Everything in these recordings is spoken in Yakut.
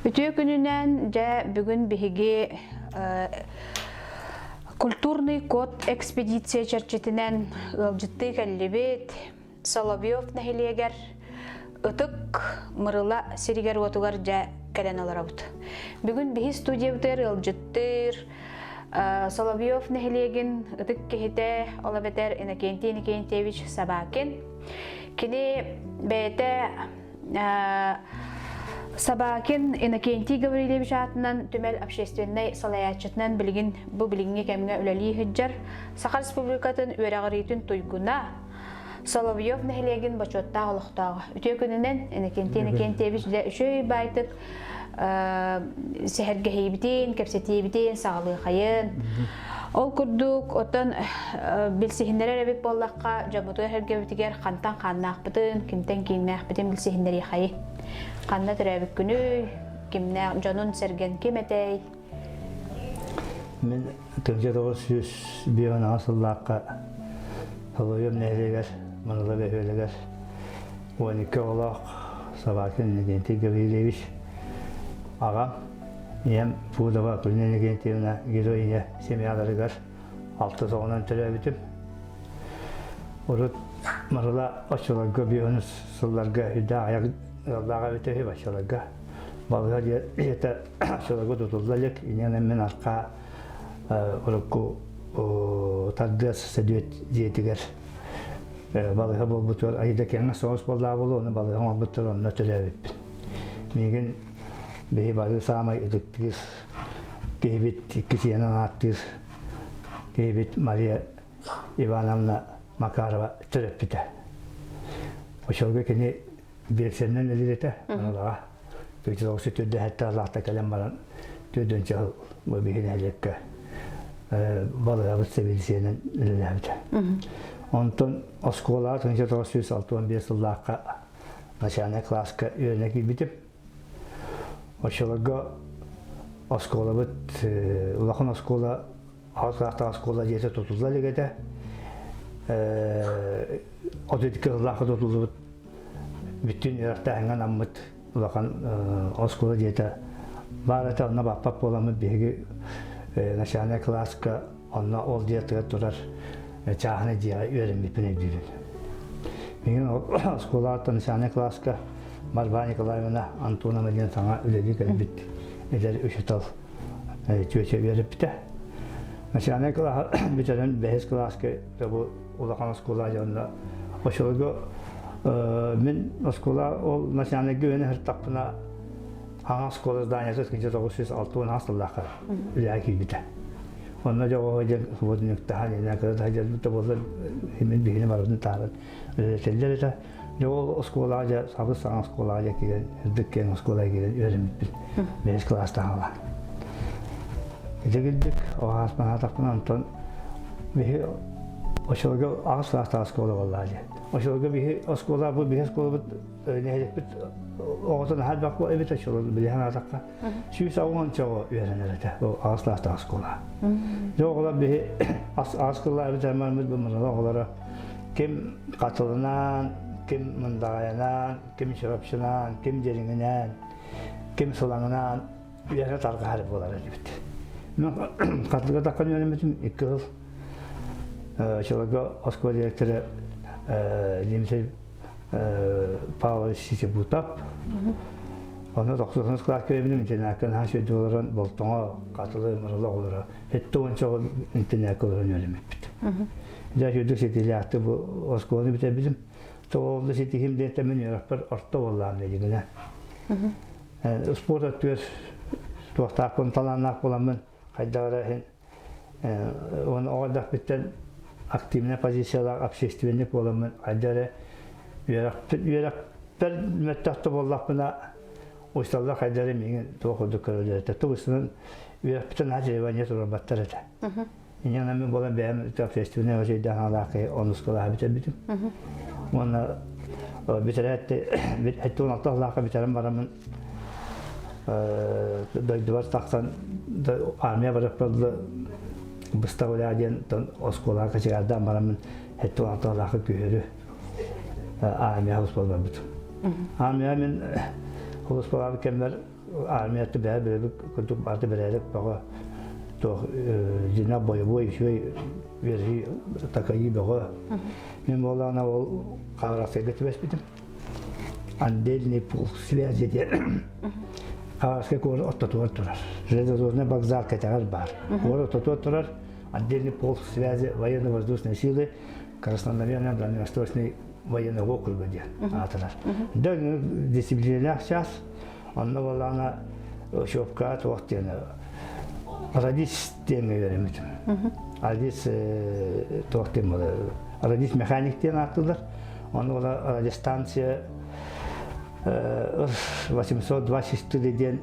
Үтүө күнүнэн дьэ бүгүн биһиги культурный код экспедиция чэрчитинэн ыалдьыттыы кэллибит. Соловьев нэһилиэгэр Ытык Мырыла сиригэр-уотугар дьэ кэлэн олоробут. Бүгүн биһи студиябытыгар ыалдьыттыыр Соловьев нэһилиэгин ытык киһитэ, ол эбэтэр Иннокентий Иннокентьевич Собакин. Кини бэйэтэ Собакин Иннокентий Гаврильевич аатынан түмэл общественнай салайааччытынан билигин бу билиҥҥи кэмҥэ үлэлии сылдьар Саха Республикатын үөрэҕириитин туйгуна, Соловьев нэһилиэгин бочуоттаах олохтооҕо. Үтүө күнүнэн Иннокентий Иннокентьевич дьэ үчүгэй баайтык сэһэргэһиибитин, кэпсэтиибитин саҕалыахайын. Ол курдук, оттон билсиһиннэрэр эбит буоллахха, дьоммутугар сэргэбитигэр хантан хааннаахпытын, кимтэн кииннээхпитин билсиһиннэриэхэйи. Ханна төрөөбүккүнүй, кимнээх дьонун сэргэн ким этэй? Мин 1958 сыллаахха Соловьев нэһилиэгэр Маныла бөһүөлэгэр 12 оҕолоох Собакин Иннокентий Гаврильевич аҕам, ийэм Пудова Акулина Иннокентьевна герой ийэ семьяларыгар алтыс оҕонон төрөөбүтүм. Урут Марыла оччолорго биэһүнүс сылларга үрдээх айах ыаллаах эбитэ үһү баччаларга. Балыыһа дьиэтэ оччолорго тутулла илик, инньэ мин архаа урукку тардыас Сөдүөт дьиэтигэр балыыһа буолбутугар Аида киэҥ соҕус буоллаҕа буолуо, ону балыыһа оҥорбуттар, онно төлөөбүппүн. Миигин биһи бары саамай ытыктыыр киһибит, икки сиэнин ааттыыр киһибит Мария Ивановна Макарова төрөппүтэ. Очолго кини биэлсэринэн өлөр этэ, Аналаҕа. Петровцы түрдэһэттэ алаахта кэлэн баран төрдүн чаһыл бу биһи нэһилиэккэ балыһабыт сэбилсиэнэн үлэлээбитэ. Онтон оскуолаҕа 1965 сыллаахха начальнай кылааска үөрэнэ киирбитим. Оччолорго оскуолабыт улахан оскуола аҕыс кылаастаах оскуола дьиэтэ тутулла илик этэ. 32 сыллаахха тутуллубут бүтүн үөрэхтээһиҥҥэ анаммыт улахан оскуола дьиэтэ баар этэ, онно баппат буоламмыт биһиги начальнай кылааска онно ол дьиэтигэр турар чааһынай дьиэҕэ үөрэммиппин өйдүүбүн. Миигин оскуолаҕа начальнай кылааска Марфа Николаевна Антонова диэн саҥа үлэлии кэлбит эдэр учуутал чүөчэ үөрэппитэ. Начальнай кылааһы бүтэрэн бэһис кылааска бу улахан оскуола дьонно очолорго мин оскуола ол начальнайга үөрэнэ сырыттахпына хаҥа оскуола зданиета 1960 сыллаахха үлэҕэ киирбитэ. Онно дьоҕоһо диэн субботниктаһан инэ кыра таһдьарбыт да буоллар мин биһини барытын таһарын үлэлэтэллэр этэ. Дьэ ол оскуолаҕа дьэ сабыс саҥа оскуолаҕа дьэ киирэн үрдүк киэҥ оскуолаҕа киирэн үөрэммиппин. Бэһис кылаастаах Ити килбик оҕаспанаатахпына онтон биһи очолорго аҕыс кылаастаах оскуола буоллаҕа дии. Очолорго биһи оскуола бу биһи оскуолабыт нэһилиэкпит оҕото наһаа элбэх эбит очолорго билиһэн аатахха 160 оҕо үөрэнэр этэ ол аҕыс кылаастаах оскуола. Дьэ оҕолор биһи аҕыс кыллаах эбит аймармыт бу мырыла оҕолоро ким Хатылынан, ким Мындаҕайынан, ким Чурапчынан, ким Дьириҥинэн, ким Сылаҥынан үөрэ тарҕаһар буолар этибит. Мен Хатылыга таххан үөрэммитим икки сыл. Очолорго оскуола директора Дмитрий Павлович Сисибутов. Онно тохсусунус кылааска үөрэммитим интернакка наһаа үчүгэйдик олорон Болтоҥо, Хатылы, Мырыла оҕолоро 70 оҕо интернакка олорон үөрэммиппит. Дьэ үрдүк ситиилээхтик бу оскуоланы бүтэрбитим. Тоҕо ситиһим диэтэ мин үөрэхпэр орто буоллаҕым диигинэ. Спорт өттүгэр туохтаахпын талааннаах буоламмын хайдах эрэ иһин уонна оҕо эрдэхпиттэн активнай позициялаах общественник буоламмын хайдах эрэ үөрэхпэр мөлтөх да буоллахпына учууталлар хайдах эрэ миигин туох курдук көрөллөр этэ. Тугусунан үөрэхпиттэн наһаа требование туруорбаттар этэ. Инньэ мин буолан бэйэм общественнай өйдөөх аналаах киһи онус кылааһы бүтэрбитим. Уонна бүтэрээт 76 сыллаахха бүтэрэн бараммын дойдубар тахсан армия барыппар быстах үлээ диэн оскуолаҕа кочегардаан бараммын 76 сыллаахха күһүөрү армияҕа барбытым. Армия мин Сулууспалаабыт кэммэр армията бэйэ бэйэбит курдук барыта бэрээдэк бөҕө туох дьиҥэ бойобуой үчүгэй үөрэтии такайыы бөҕө. Мин буоллаҕына ол Хабаровскайга түбэспитим. Отдельный полк связи диэн Хабаровскай куорат ортотугар турар. Железнодорожный вокзал кэтэҕэр баар. Куорат ортотугар турар отдельный полк связи военно-воздушной силы Краснодарской Дальневосточной военного округа диэн аатырар. Да дисциплинэлээх час, онно буоллаҕына учебка туох диэн радист диэҥҥэ үөрэммитим. Радист туох диэн буолар радист механик диэн ааттыыллар. Онно буола радиостанция 824 диэн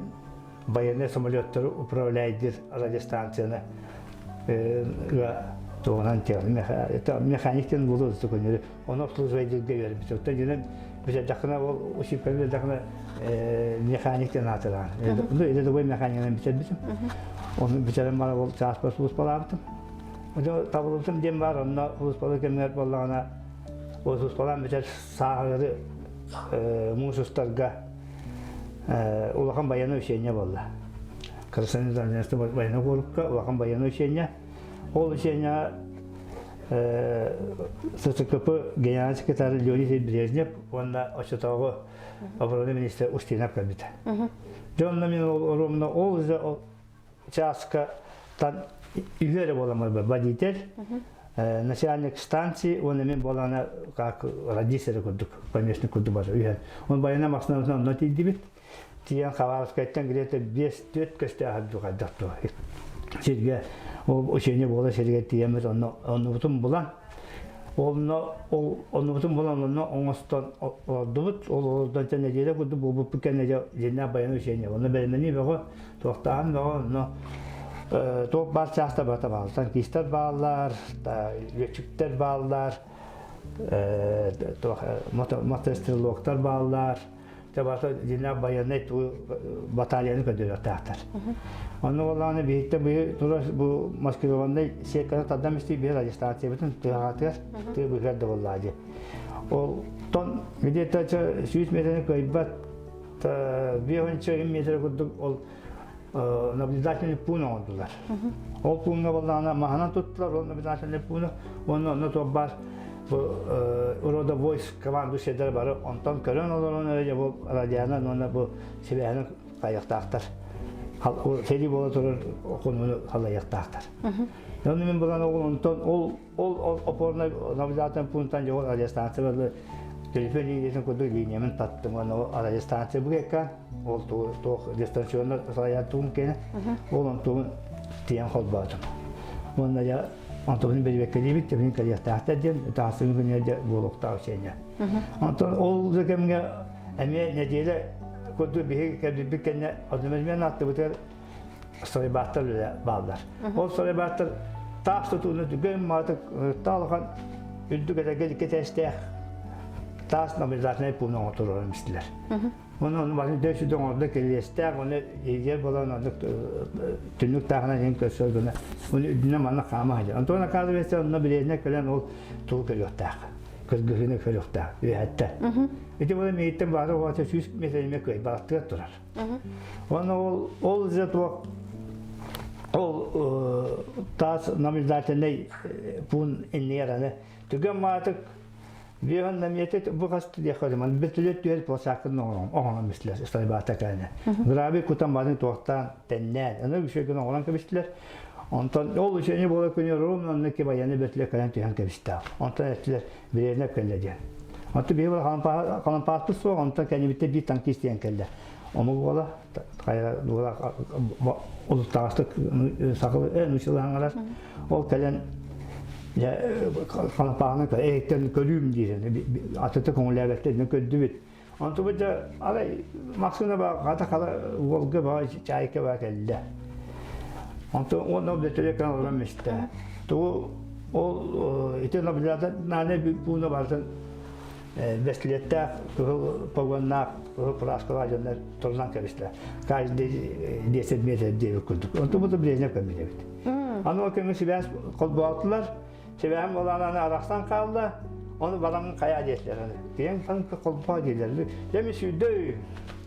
военный самолеттары управляйдыр радиостанцияны тугунан механик диэн буолуо көннөрү ону обслуживайдырга үөрэммит. Оттон дьонун бүтэрдэххинэ ол учебканы бүтэрдэххинэ механик диэн аатыраан. Ну, рядовой механикынан бүтэрбитим. Оны бүтэрэн баран ол чааспар сулууспалаабытым. Табылыбытым диэн бар, онно сулууспалыы кэмигэр буоллаҕына ол сулууспалаан бүтэр сааһыры муус устарга улахан байыаннай учение буолла. Красноярск военный округка улахан байыаннай учение. Ол учение СЦКП генеральный секретарь Леонид Брежнев уонна оччотооҕу оборона министрэ Устинов кэлбитэ. Дьэ онно мин оруомна ол чааска тан үһү эрэ буоламмар водитель, начальник станции уонна мин буолана как радист эрэ курдук, помощник курдук бар үһэн. Он байына массыынабытын онно тиийдибит. Тиийэн Хабаровскайтан где-то 5-4 көстөөх хайдах туо. Сиргэ ол учение буола сиргэ тиийэммит онно оннубутун булан Онно ол оннубутун булан онно оҥостон олордубут. Ол олордон нэдиэлэ курдук буолбуппут кэннэ дьэ дьиҥнээх байыаннай учение. Онно бэлэмнэнии бөҕө, туохтааһын бөҕө, онно туох баар чааста барыта бааллар. Танкистар бааллар, лүөччүктэр бааллар, туох мотострелоктар бааллар. Табата дьиҥнээх байыаннай батальяны көрдөрүөхтээхтэр. Онно буоллаҕына биһиттэ быйыл турар бу маскированнай сетканы тардан истии биһи радиостанциябытын тыаҕатыгар тыа быһыар да буоллаа дии. Ол тон где-то 100 метрни кыайбат 5 метр курдук ол наблюдательный пункт оҥордулар. Ол пууҥҥа буоллаҕына маһынан туттулар ол наблюдательный пууну уонна онно туох баар бу рода войск командующайдар бары онтон көрөн олорон эрэ бу радианан уонна бу сибээһинэн хайыахтаахтар. Сэрии буола турар хонууну халайыахтаахтар. Онно мин булан ол онтон ол ол опорный наблюдательный пунктан дьэ ол радиостанция телефон линиятын курдук линиямын таттым уонна ол радиостанция бу ол туох дистанционно салайар тугум кэнэ ол онтугун тиийэн холбоотум уонна дьэ онтубун бэбиэккэлиибит тэбин кэлиэхтээхтэр диэн таастыгын күнүгэр дьэ буолуохтаах учение онтон ол да кэмҥэ эмиэ нэдиэлэ курдук биһиги кэлбиппит кэннэ одновременно аттыбытыгар стройбааттар үлэ бааллар ол стройбааттар таас тутууну түгэн маатык таалахан үрдүк этэргэ кэтэстээх таас наблюдательный пуун оҥотурар истилэр Оны оны барын дөй сүдэ оҥордо кэлиэстээх, оны иһигэр буолан оннук түннүк тааһынан иһин көрсөр гына, оны үрдүнэн манна хаама сылдьар. Онтон оказывается, онно билиэннэ кэлэн ол тугу көрүөхтээх, кыргыһыыны көрүөхтээх үөһэттэн. Ити буолан миигиттэн баара уота 100 метр кыайбааттыгар турар. Оны ол ол же туох ол таас наблюдательный пуун иннигэр аны түгэн маатык Биһон намиэти бу хас диэххэ ман бөтүлүөт түһэр площадканы оҥорон бистилэр ыстайбаата кэлэнэ. Граби кутан барын туохтаан тэннээн аны үчүгэй оҥорон кэбистилэр. Онтон ол үчүгэйи буола күнү ровно онно ки баяны бөтүлэ кэлэн түһэн кэбистэ. Онтон эттилэр бириэнэ кэллэ диэн. Онтон биһи халампааспыт суох, онтон кэннибиттэ биир танкист диэн кэллэ. Омук буола хайа буола улуттаҕастык сахалы нучылаһаҥалар Ол кэлэн дьэ халапааһынан эһиттэн көрүүм диир атыты көҥүлээбэттэр көрдүбүт. Онтубут дьэ арай массыына ба хата хала уолга ба чайка ба кэллэ. Онтон уонна бөтөлөккөн олорон истэ. Тугу ол ити наблюдательнай пууна барытын бэстилиэттээх кыһыл погоннаах кыһыл фуражкалаах дьоннор турунан кэбистилэр. Каждый 10 метр диэбит курдук. Онтон бу Брежнев көммүт эбит. Аны ол кэмҥэ сибээс холбоотулар. Сибээһим буолан аны арахсан хаалла. Ону бараммын хайаа диэтилэр аны. Киэҥ фанка холбоо дииллэр. Дьэ мин сүүрдэ.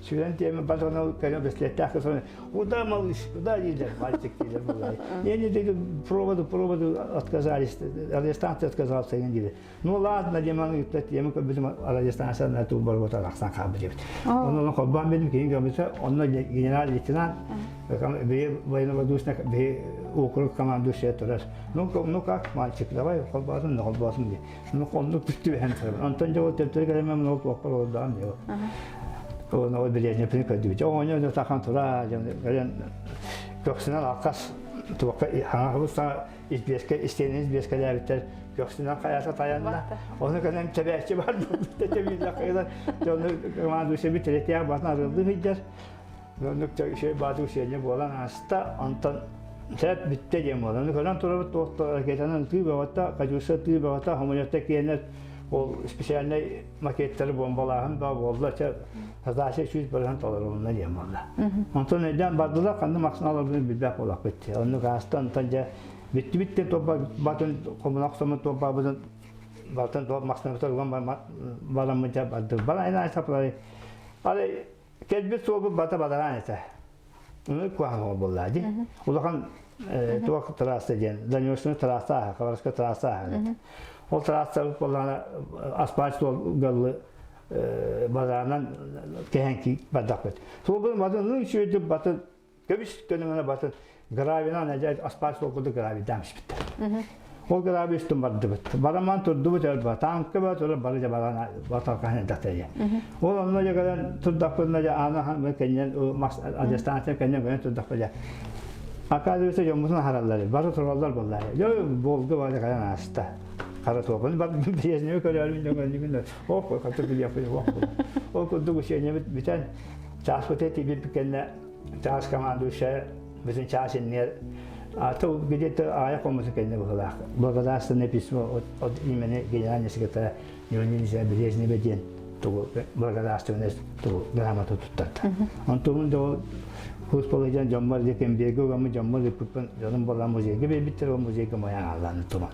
Сүүрэн тиэмэ батона кэлэн бэслеттээх кысын куда малыш, куда дииллэр, мальчик дииллэр буоллар. Не не проводу проводу отказались, радиостанция отказался диили. Ну ладно, диэман ыытта тиэмэ көрбүтүм радиостанция туу барбыта арахсан хаалбыт диэбит. Онно холбоон билим кини көрбүтэ, онно генерал-лейтенант бэйэ военно-воздушных бэйэ округ командующая турар. Ну, ну как, мальчик, давай холбоотун, холбоотун диye. Ну, оннук түбэһэн турар. Онтон дьэ ол төптөрү кэлэмэм ол туохпар олордаҕым диye. Оны ол билиэнньэпини көрдүбүт. Оҕонньор тахан тура кэлэн көхсүнэн алкас туохха хаҥа саҥа избиэскэ истиэнэ избиэскэлээбиттэр көхсүнэн хайата тайанна. Ону кэлэн тэбээччи бар тэбиилэххэ дьону командующий третья батын арыллыы сылдьар. Оннук үчүгэй баатык сиэнньэ буолан ааста. Онтон сэп бүттэ диэн буолла. Ону көрөн турабыт туох ракетанан тыы бөҕөтө, Катюша тыы бөҕөтө, самолетта киэнэр ол специальнай макеттары бомбалааһын да буолла. Чэ, задача 100% толорулунна диэн буолла. Онтон өйдөөн бардылар, ханна махсына олорбутун билбэт буоллахпыт. Оннук ааста, онтон дьэ бүттүбүт диэн туоппа батын хомунах сомун туоппабытын бартан туоп махсына уган бараммыт дьэ бардыр. Баран айсаплары. Ары Кэлбит суолбут бата бадараан этэ. Ону куһаҕан буолла дии. Улахан туох трасса диэн, Дальневосточный трасса ааһа, Хабаровская трасса ааһар этэ. Ол трасса буоллаҕына асфальт суол галлы бадараанан кэһэн бардахпыт. Суолбут батын үчүгэйдик батын Көбүс көнөҥөнө батын гравинан эдэр аспаал суол курдук гравийдаан испиттэр. Ол гравий үстүн бардыбыт. Бараман турдубут өлбө. Танка ба турар бары дьэ баран баталкаһын элбэхтэрэ. Ол онно дьэ кэлэн турдахпытына дьэ аана хан кэннен мас радиостанция кэннен кэлэн турдахпыт дьэ. Оказывается, дьоммутун аһараллар. Бары тураллар буоллар. Дьэ Волга бары кэлэн ааста. Хара туопун бар Брежневи көрөөрүн дьоҥ ох хата билиэхпит ох. Ол курдук учениебит бүтэн чааспыт тиийбиппит кэннэ Чаас командующая бүтүн чаас иннигэр а то где-то аайа коммута кэннэ быһылаах благодарственное письмо от, от имени генерального секретаря Леонид Брежнева диэн тугу благодарственное тугу грамота туттарда. Онтон да ол Хус диэн дьоммор диэ кэмбиэргэ угаммыт дьоммор ыыппыппын дьонум буолан музейга биэрбиттэр ол музейга моян ааллааны тумана.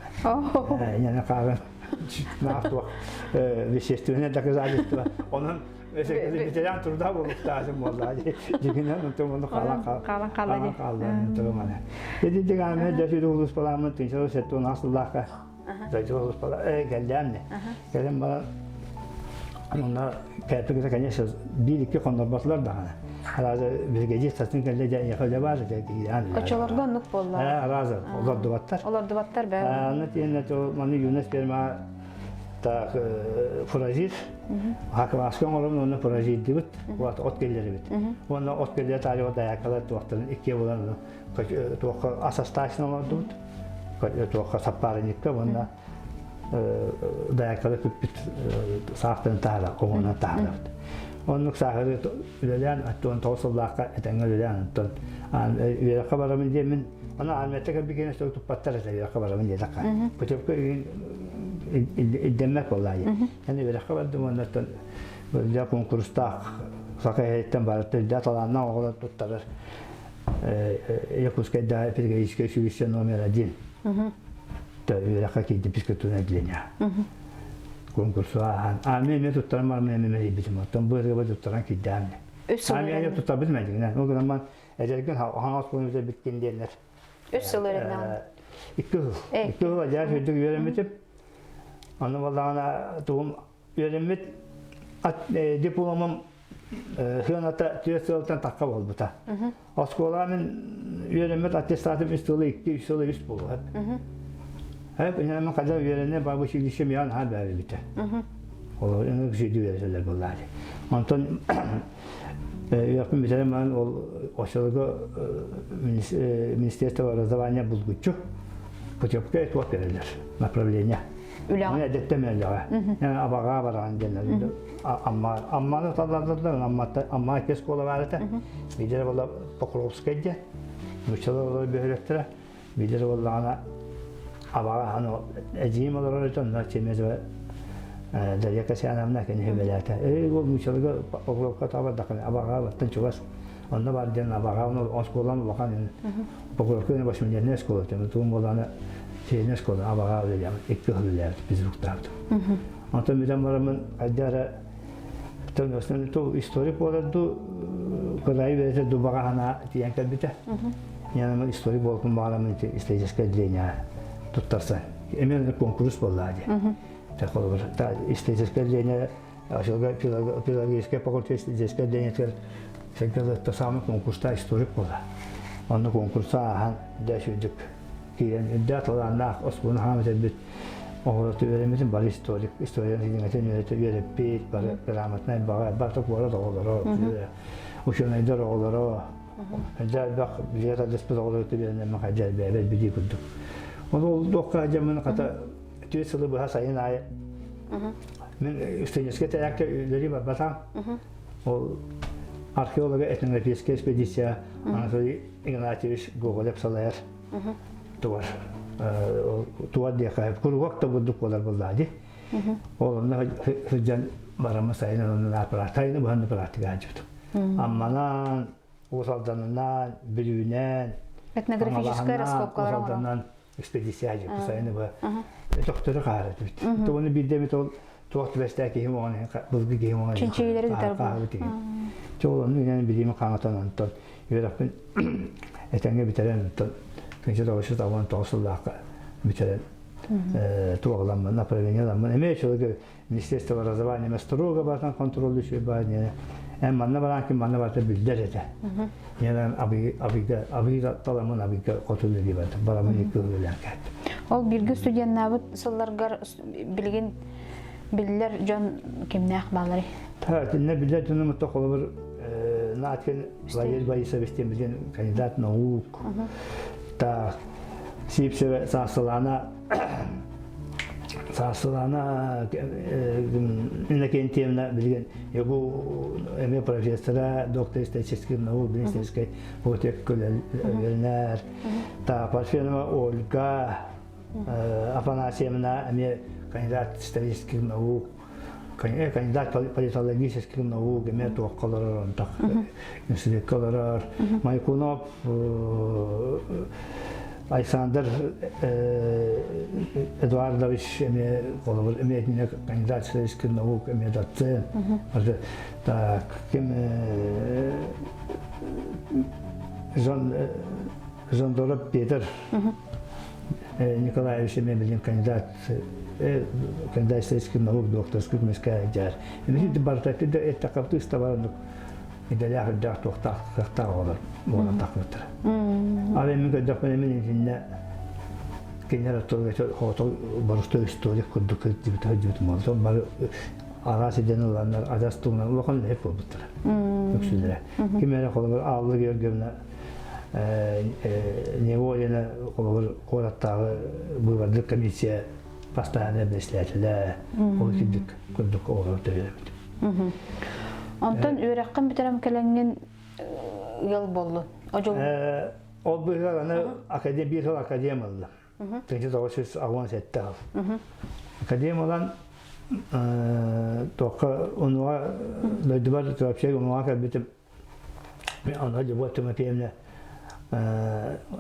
Яна хаалан наах туох вещественное доказательство. Онон Ветеран труда буолуктаатын буолла. Дьигинэн онтон ону хаалан хаалан хаалла дии. Хаалла онтон мана. Эти дигаме дьэсү улус балаамын тынчалы сеттон асыллаахка. Дойду улус бала э кэллээн. Кэлэн баран онно кэлпигите конечно биир-икки хоннорботулар даҕаны. Аразы бригадир сатын кэллэ дьэ ехале бар дьэ киирэн. Очолорго оннук буолла. Э аразы олордубаттар. Олордубаттар бэ. Аны тиэнне то маны юнес ферма так фуражир Хакылааска оҥоробун уонна фуражирдыбыт, вот от киллэрибит. Уонна от киллэрэ таарыйа даякалар туохтарын иккиэ буолан туохха асастаачын олордубут, туохха саппаарынньыкка уонна даякалар күппүт саахтарын таһара, оҕонон таһарабыт. Оннук саахары үлэлээн, оттон тоҕус сыллаахха этэҥҥэ үлэлээн, оттон үөрэххэ барабын диэммин, аны армията кэлбиккинэ сөп туппаттар этэ үөрэххэ барабын диэтэххэ. Путевка ирдэммэт буоллаа дии. Эн үөрэххэ бардым уонна оттон бөлдө куонкурустаах саха иһиттэн барыта үрдэ талааннаах оҕолор туттарар Якутскайдааҕы педагогическое училище номер один үөрэххэ киирдим физкультурное отделение конкурсу ааһан армия эмиэ туттаран баран эмиэ мэлийбитим оттон бу ырыаба туттаран киирдэҕим Үс сыл армия туттарбытым эдигинэн ол гынан баран эдэргин хаҥас буолан бүткин диэннэр Үс сыл үөрэннэҕин. Икки сыл. Икки сыл адьас үрдүк үөрэммитим. Онно буоллаҕына тугум үөрэммит дипломум сыаната түөрт сылтан тахха буолбута. Оскуолаҕа мин үөрэммит аттестатым үс сылы икки, үс сылы үс буолуо. Hep мен қайда үөрэнэ бабы училище миан ха бәрибите. Ол ыңык жүйді үөрэтэллэр буоллаары. Онтон үөрэхпин бүтэрэн баран ол очолого Министерство образования булгуччу путевка туох береллер направление. Үлэҕэ. Эдэттэн үлэҕэ. Абаҕа бараҕын диэннэр. Амма Амманы таллардылар, Амматта Амма икки школа баар этэ. Биирдэрэ буолла Покровскай диэн. Нууччалар олор бөһүөлэктэрэ. Билэр буоллаҕына абаҕа аны эдьиийим олорор этэ онно Чемезова Дарья Касьяновна кини сүбэлээтэ. Эй ол нууччаларга Покровка таабардаххына абаҕа баттан чугас онно бар диэн абаҕа оскуолам улахан Покровка восьмидесятая школа тугум буоллаҕына средняя школа абаҕа үлэлээбит икки сыл үлэлээбит физруктаабытым. Онтон бүтэн бараммын хайда эрэ. Тон историк буолар дуу, кыраайы үөрэтэр дуу баҕа санаа тиийэн кэлбитэ. Мен историк буолбун баҕарамын историческое отделение туттарсан. Эмиэ конкурс буолла дии. Холобур, историческое отделение филологическое факультет историческое отделениетигэр сэргэлытта саамай конкурстаах историк буолла. Онно конкурса ааһан дэ сүрдүк киирэн үрдээх талааннаах оскуоланы хаамыт элбит оҕолор үөрэммитим бары историк историяны сидиҥэтин үөрэтэ үөрэппит бары грамотнай баҕа барыта куорат оҕолоро учуонайдар оҕолоро дьэ элбэх билиэ тардыспыт оҕолору үөрэнэммин хайдах элбээбэт билии курдук ол ол туохха дьаммын хата 4 сылы быһа сайын аайы мин студенческай тэрээккэ үлэлии барбатам ол археолога этнографическая экспедиция Анатолий Игнатьевич Гоголев салайар тугар тугар диэхэ куругок да бурдук буолар буоллаа дии ол онно сылдьан бараммын сайын онно сайыны быһан практика сылдьыбытым Амманан Уус Алданынан Бүлүүнэн этнографическай раскопкалар Уус Алданынан экспедиция сылдьыбыт сайыны быһа өтөхтөрү хаара этибит тоҕону биирдэ эмит ол туох түбэстээх киһи оҕон былыргы киһи оҕон чинчийиилэри ыытар хааһыбыт Чэ ол онну инэн билиими хаҥатан онтон үөрэхпин этэҥҥэ бүтэрэн онтон 1999 сыллаахха бүтэрэн туоҕаламмын направлениеламмын эмиэ человек министерство образования эмэ строго барытын контроллуу үчүгэй баар диэн эн манна бараан ким манна барыта биллэр этэ Ньэнэн абыйга абыйга таламын абыйга хоту үлэлии бардым барамын икки үлэлээн кээттим Ол бииргэ студеннаабыт сылларгар билигин биллэр дьон кимнээх бааларый? Итиннэ биллэр дьонум холобур Наткин Валерий Борисович диэн билигин кандидат наук. Так, Сивцева Саасылаана Саасылаана Иннокентьевна билигин ЕГУ эмиэ профессора, доктор исторических наук, министерскай факультет үөрэнэр. Так, Парфенова Ольга Афанасьевна эмиэ кандидат исторических наук, кандидат политологических наук эмиэ туохха олорор онтох институтка олорор. Майкунов Александр Эдуардович эмиэ холобур эмиэ итиннэ кандидат исторических наук эмиэ доцент. Так, ким Жан Жондоров Петр Николаевич эмиэ билим кандидат кандидат исторических наук докторских мөскэ дьаар. Эмиэ барыта эттэххэ ыставар идэлээх үрдээх туохтаах кыахтаах оҕолор буолан тахсыбыттара. Ал эми көрдөхпүнэ мин итиннэ кинилэр оттолуга хоото боростуой историк курдук сылдьыбыт сылдьыбытым буолла. Бары араас идэни ыланнар адьас туһунан улахан үлэһит буолбуттара үксүлэрэ. Ким эрэ холобур Ааллы Георгиевна Неволина холобур куораттааҕы быыбардык комиссия постоянно председателэ ол курдук курдук оҕолор төрөөбүт. Онтон үөрэххин бүтэрэн кэлэҥҥин ыал буоллун. Одьул. Ол быыһыгар аны академ биир сыл академ ыллым. 1987 сыл. Академ ылан туохха унуга дойдубар вообще унуга кэлбитим. Аны Любовь Тимофеевна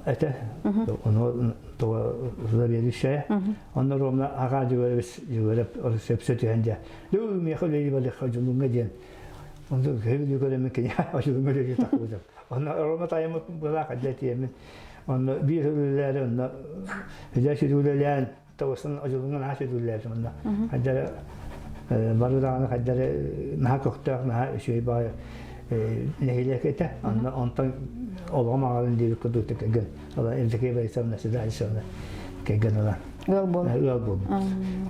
этэ ону туга заведующая. Онно ровно аҕа Дьүгүрэбис Дьүгүрэп сөпсө түһэн дьэ Лүү миэхэ үлэлии барыахха дьулуҥҥа диэн. Онто көһү көрөммүн кини одьулуҥҥа үлэлии тахсыбытым. Онно ровно тайыммыт былаах дьэ тиэммин. Онно биир үлэлээри онно үлэ үлэлээн тоҕустан одьулуҥҥа наһаа сүдүллээбитим онно. Хайдары бары даҕаны хайдары наһаа көхтөөх, наһаа үчүгэй баҕайы нэһилиэк этэ. Онно онтон олоҕум аҕалын диэбит курдук кэргэн ыла Евдокия Борисовна Седалищевна кэргэн ылан ыал буол ыал буолбут.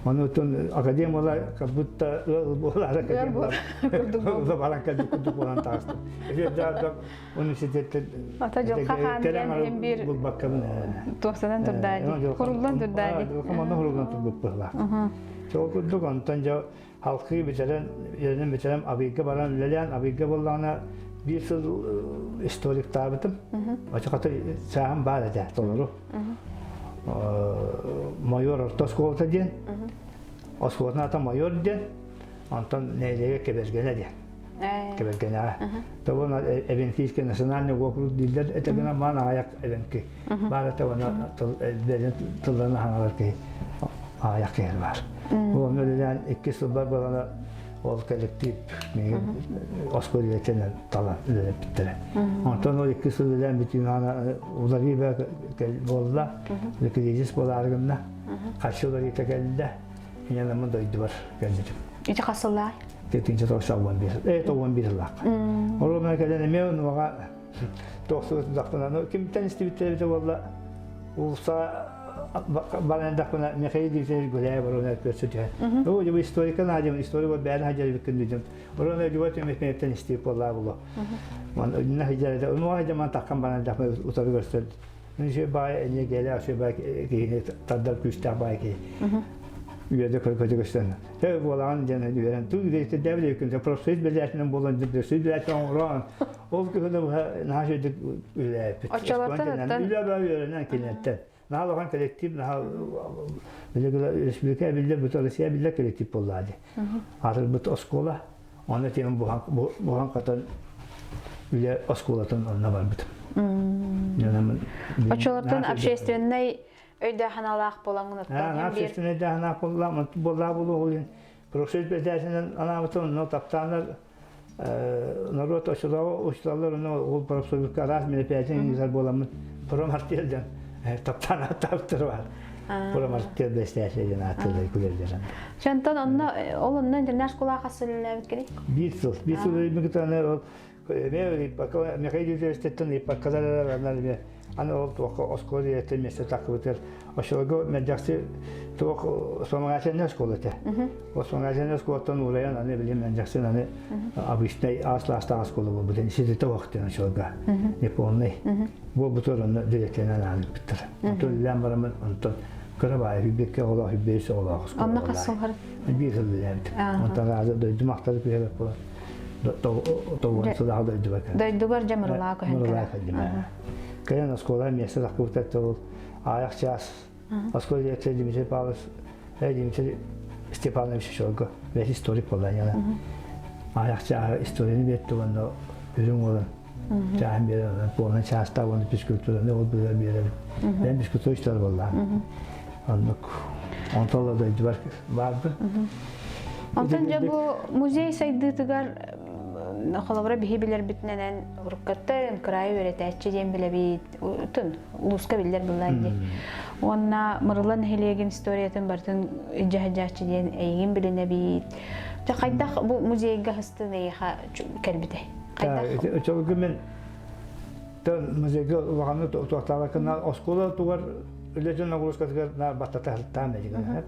Ону оттон академияла как будто ыал буолаары академия баран кэлбит курдук буолан таҕыстым. Университеттен Ата дьылха хаан диэн иһин биир булбаккабын туохсанан турдаа хуруллан турдаа дии. Онно хуруллан турбут быһылаах. Сол курдук онтон дьэ халқыы бүтэрэн үөрэнэн бүтэрэн Абыйга баран үлэлээн Абыйга буоллаҕына биир сыл историктаабытым. Оччоҕо сааһым баар этэ толору. Майор орто оскуолата диэн. Оскуолатын аата майор диэн. Онтон нэһилиэгэ Кэбэргэнэ диэн. Кэбэргэнэҕэ. Тобон Эвенкийский национальный округ дииллэр этэ гынан маан аҕайах эвенки. Баар этэ уонна бэйэтин тылларын аһаҥалар киһи аҕайах киһи баар. Ол онно үлэлээн икки сылбар буолана. Ол коллектив миигин оскуола директорынан талан үлэлэппиттэрэ. Онтон ол икки сыл үлэлээн бүтүүн аана уларыы буолла, кризис буолаары гынна. Харчы уларыыта кэллэ. Инньэ дойдубар кэлбитим. Ити хас сыллаах? Тетинче 91 91 сыллаах. Ол кэлэн эмиэ онуоха тохсубут кимтэн истибиттэрэ эбитэ буолла уулусса баран эрдэхпинэ Михаил Дмитриевич Гуляев Воронов көрсө түһэн. Оо, дьэ бу историка наадьым, историк бол бэйэн хадьарбыккын дидим. Воронов любой түмэтмэттэн истип буоллаа було. Ман үннэ хадьарда, уну хадьа ман таккан баран эрдэхпинэ утары көрсөн. Үчүгэй баай эмиэ кэлэ үчүгэй баай киһини тардар күүстээх баай киһи. Үөдэ көтө көстөн. Тэ буолаҕын диэн үөрэн туу үөрэтэрдээбит күн профсоюз бэлээтинэн буолан профсоюз бэлээтин оҥорон ол күһүнэ быһа наһаа үчүгэйдик үлэлээппит. Оччолортон Үлэ баа үөрэнэн кинилэртэн. Наһаа улахан коллектив, наһаа республика биллэр, бүтүн Россия биллэр коллектив буоллаа дии. Атырбыт оскуола, Онно тиийэн буһан-хатан үлэ оскуолатын онно барбытым. Оччолортон общественнай өйдөөх-санаалаах буолаҥҥын оттон Общественнай өйдөөх-санаалаах буоллаах буолуоҕу профсоюз председателинэн анаабытым, онно таптааннар норуот оччотооҕу учууталлар онно ол профсоюзка араас мероприятие ыытар буоламмыт промартел диэн таптаан ааттаабыттар баар. Промартел бэстээсэ диэн ааттыыллар күлэллэр. Чантан онно ол онно интернат школаҕа хас сыл үлэлээбит Биир сыл. Биир сыл үлэлээбит ол эмиэ Михаил Юрьевичтэн ыйыппаккалар эмиэ аны ол туохха оскуола дириэктэр миэстэ тахсыбытыгар оччолорго Мэлдьэхси туох вспомогательная школа этэ. Ол вспомогательная школаттан уурайан аны билим Мэлдьэхсин аны обычный аас класстаах оскуола буолбут. Ситите уохтен оччолорго неполный. Буолбутугар онно дириэктэринэн аныппыттар. Онтон үлэлээн бараммын онтон кыра баайы хүббекке оҕолоох хүббейс оҕолоох оскуола Онно хас сыл Биир сыл үлэлээбитим. Онтон аазы дойдум ахтары күһэбэт буолан тоҕуон сылаах дойдубар кэлдим. Дойдугар дьэ Мырылаа көһөн Мырылаа кэлдим. Кэлэн оскуола миэстэ тахсыбыта ол аайах чаас оскуола директора Дмитрий Павлович Дмитрий Степанович Шорго весь историк буолла аайах чааһы историяны биэртэ уонна үрүҥ уолан чааһын биэрэн полный чаастаах уонна физкультураны ол быыһыгар биэрэбин. Бэйэм физкультура учуутала буоллаҕым. Оннук онтон ыла дойдубар баарбын. Онтон дьэ бу музей сайдыытыгар холобура биһи билэрбитинэн уруккаттан кыраайы үөрэтээччи диэн билэбит тун улууска биллэр буллар дии. Уонна Мырыла нэһилиэгин историятын барытын илдьэ сылдьааччы диэн эйигин билинэбит. Дьэ хайдах бу музейга хыстын эйиэхэ кэлбитэй? Очолго мен музейга улаханнык туохтаабаккына оскуола тугар үлэтин нагрузкатыгар наар баттата сылтаан бэдигэн.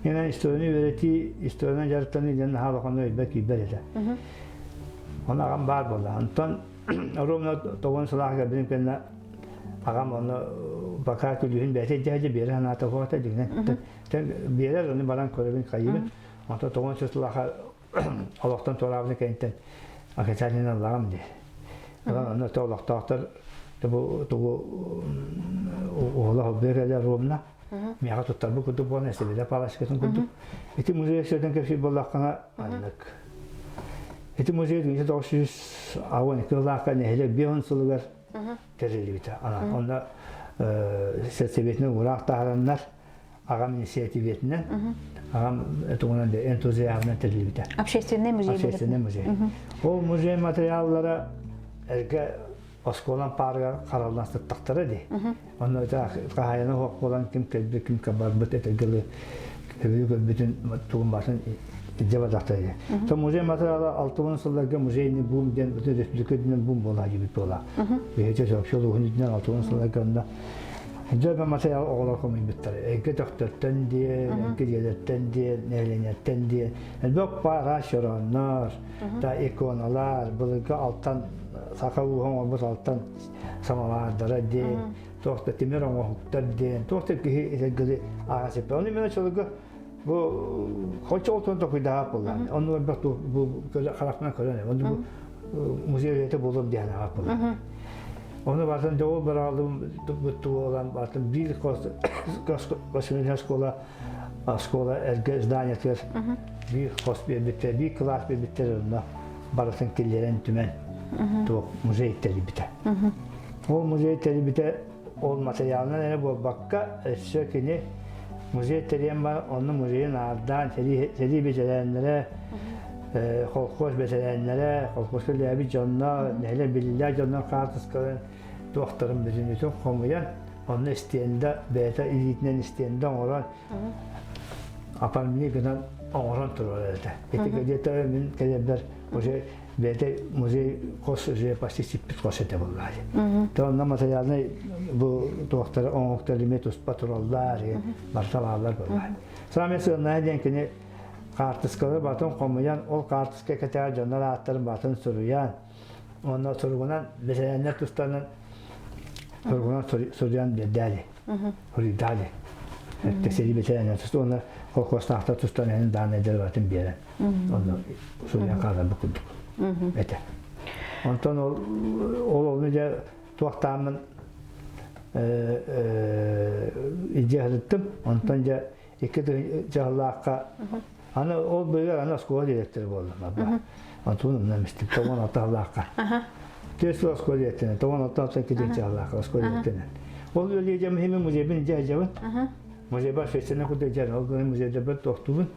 Мен историяны үөрэтии, историяны дьарыктаныы диэн наһаа улаханнык өйбөр киирбэт этэ. Оны аҕам баар буолла. Онтон ровно тоҕон сылааһыгар кэлбитим кэннэ аҕам ону пока күлүүһүн бэйэтэ дьэ биэрэ санаата хуота дигинэн. Биэрэр ону баран көрөбүн хайыбын. Онтон тоҕон сылааха олохтон туораабыны кэнниттэн окончательно ыллаҕым дии. Онон онно то олохтоохтор бу тугу уола холбуйа кэлэр ровно миэхэ туттарбыт курдук буолан эсэбилэ палочкатын курдук. Ити музей сөрдөн кэпсиир буоллаххына маннык. Ити музей 1982 сыллаахха нэһилиэк биэс сылыгар тэриллибитэ. Онно сельсоветинэн уураах таһараннар аҕам инициативэтинэн, аҕам тугунан да энтузиазмынан тэриллибитэ. Общественный музей. Общественный музей. Ол музей материаллара эргэ оскуолан паарыгар хараллан сыттахтара дии. Онно хаһаайына суох буолан ким кэлбит, ким барбыт этэргэлы көбүлү көрбүтүн тугун басын илдьэ бардахтара дии. То музей материала 60 сылларга музейный бум диэн бүтүн республика үрдүнэн бум буолаа диэбит буолаа. Биһиги вообще улууһун үрдүнэн 60 сылларга онно Дьэ материал оҕолор хомуйбуттар. Эйгэ төхтөртөн диэн, эйгэ дьиэлэртэн диэн, нэһилиэнньэттэн диэн. Элбэх пара чорооннор, та иконалар, былыргы алтан саха ууһа оҥорбут алтан самовардара диэн, туох да тимир оҥоһуктар диэн, туох да киһи этэргэли ааҕа сиппэ. Ону мен очолорго бу хочо олтон токуйдаах буоллаан. Онну элбэх бу харахпынан көрөн, онну бу музей үлэтэ буолуом диэн аҕа буоллаан. Ону бартан дьоҕул бараалым буолан бартан биир космическая школа школа эргэ зданиятыгар биир хос биэрбиттэр, биир кылаас биэрбиттэр онно барытын киллэрэн түмэн туох музей тэрийбитэ. Ол музей тэрийбитэ ол материалынан эрэ буолбакка өссө кини Музей тэрийэн бар, онно музейы наардаан, сэрии бэтэрээннэрэ, колхоз бэтэрээннэрэ, колхозка үлэлээбит дьонно, нэһилиэк биллиилээх дьоннор хаартыскаларын туохтарын бүтүннүүтүн хомуйан, онно истиэндэ бэйэтэ илиитинэн истиэндэ оҥорон, оформление гынан оҥорон турар этэ. Ити где-то мин кэлэрбэр уже бэйэтэ музей хос уже почти сиппит хос этэ буоллаа. То онно материальнай бу туохтары оҥоһуктар эмиэ туспа тураллар, барыта бааллар буоллаа. Саамай сыаннаһа диэн кини хаартыскалары батын хомуйан, ол хаартыска кэтэҕэр дьоннор ааттарын батын суруйан, Онно суругунан бэтэрээннэр тустарынан суругунан суруйан биэрдээли. Суруйдаали. Сэрии бэтэрээннэр тусту уонна колхозтаахтар тустан эһин даанайдары барытын биэрэн онно суруйан хааларбыт курдук этэ. Онтон ол ол ону дьэ туохтааммын илдьэ сырыттым. Онтон дьэ икки дьаһаллаахха аны ол быыгар аны оскуола директора буоллум онтун умнан истим 96 сыллаахха 4 сыл оскуола директорынан 96 икки дьаһаллаахха оскуола директорынан ол үлэлиэдьэм иһин музейбын илдьэ сылдьабын музейбар священник курдук дьэ ол гынан музейдарбын туохтуубун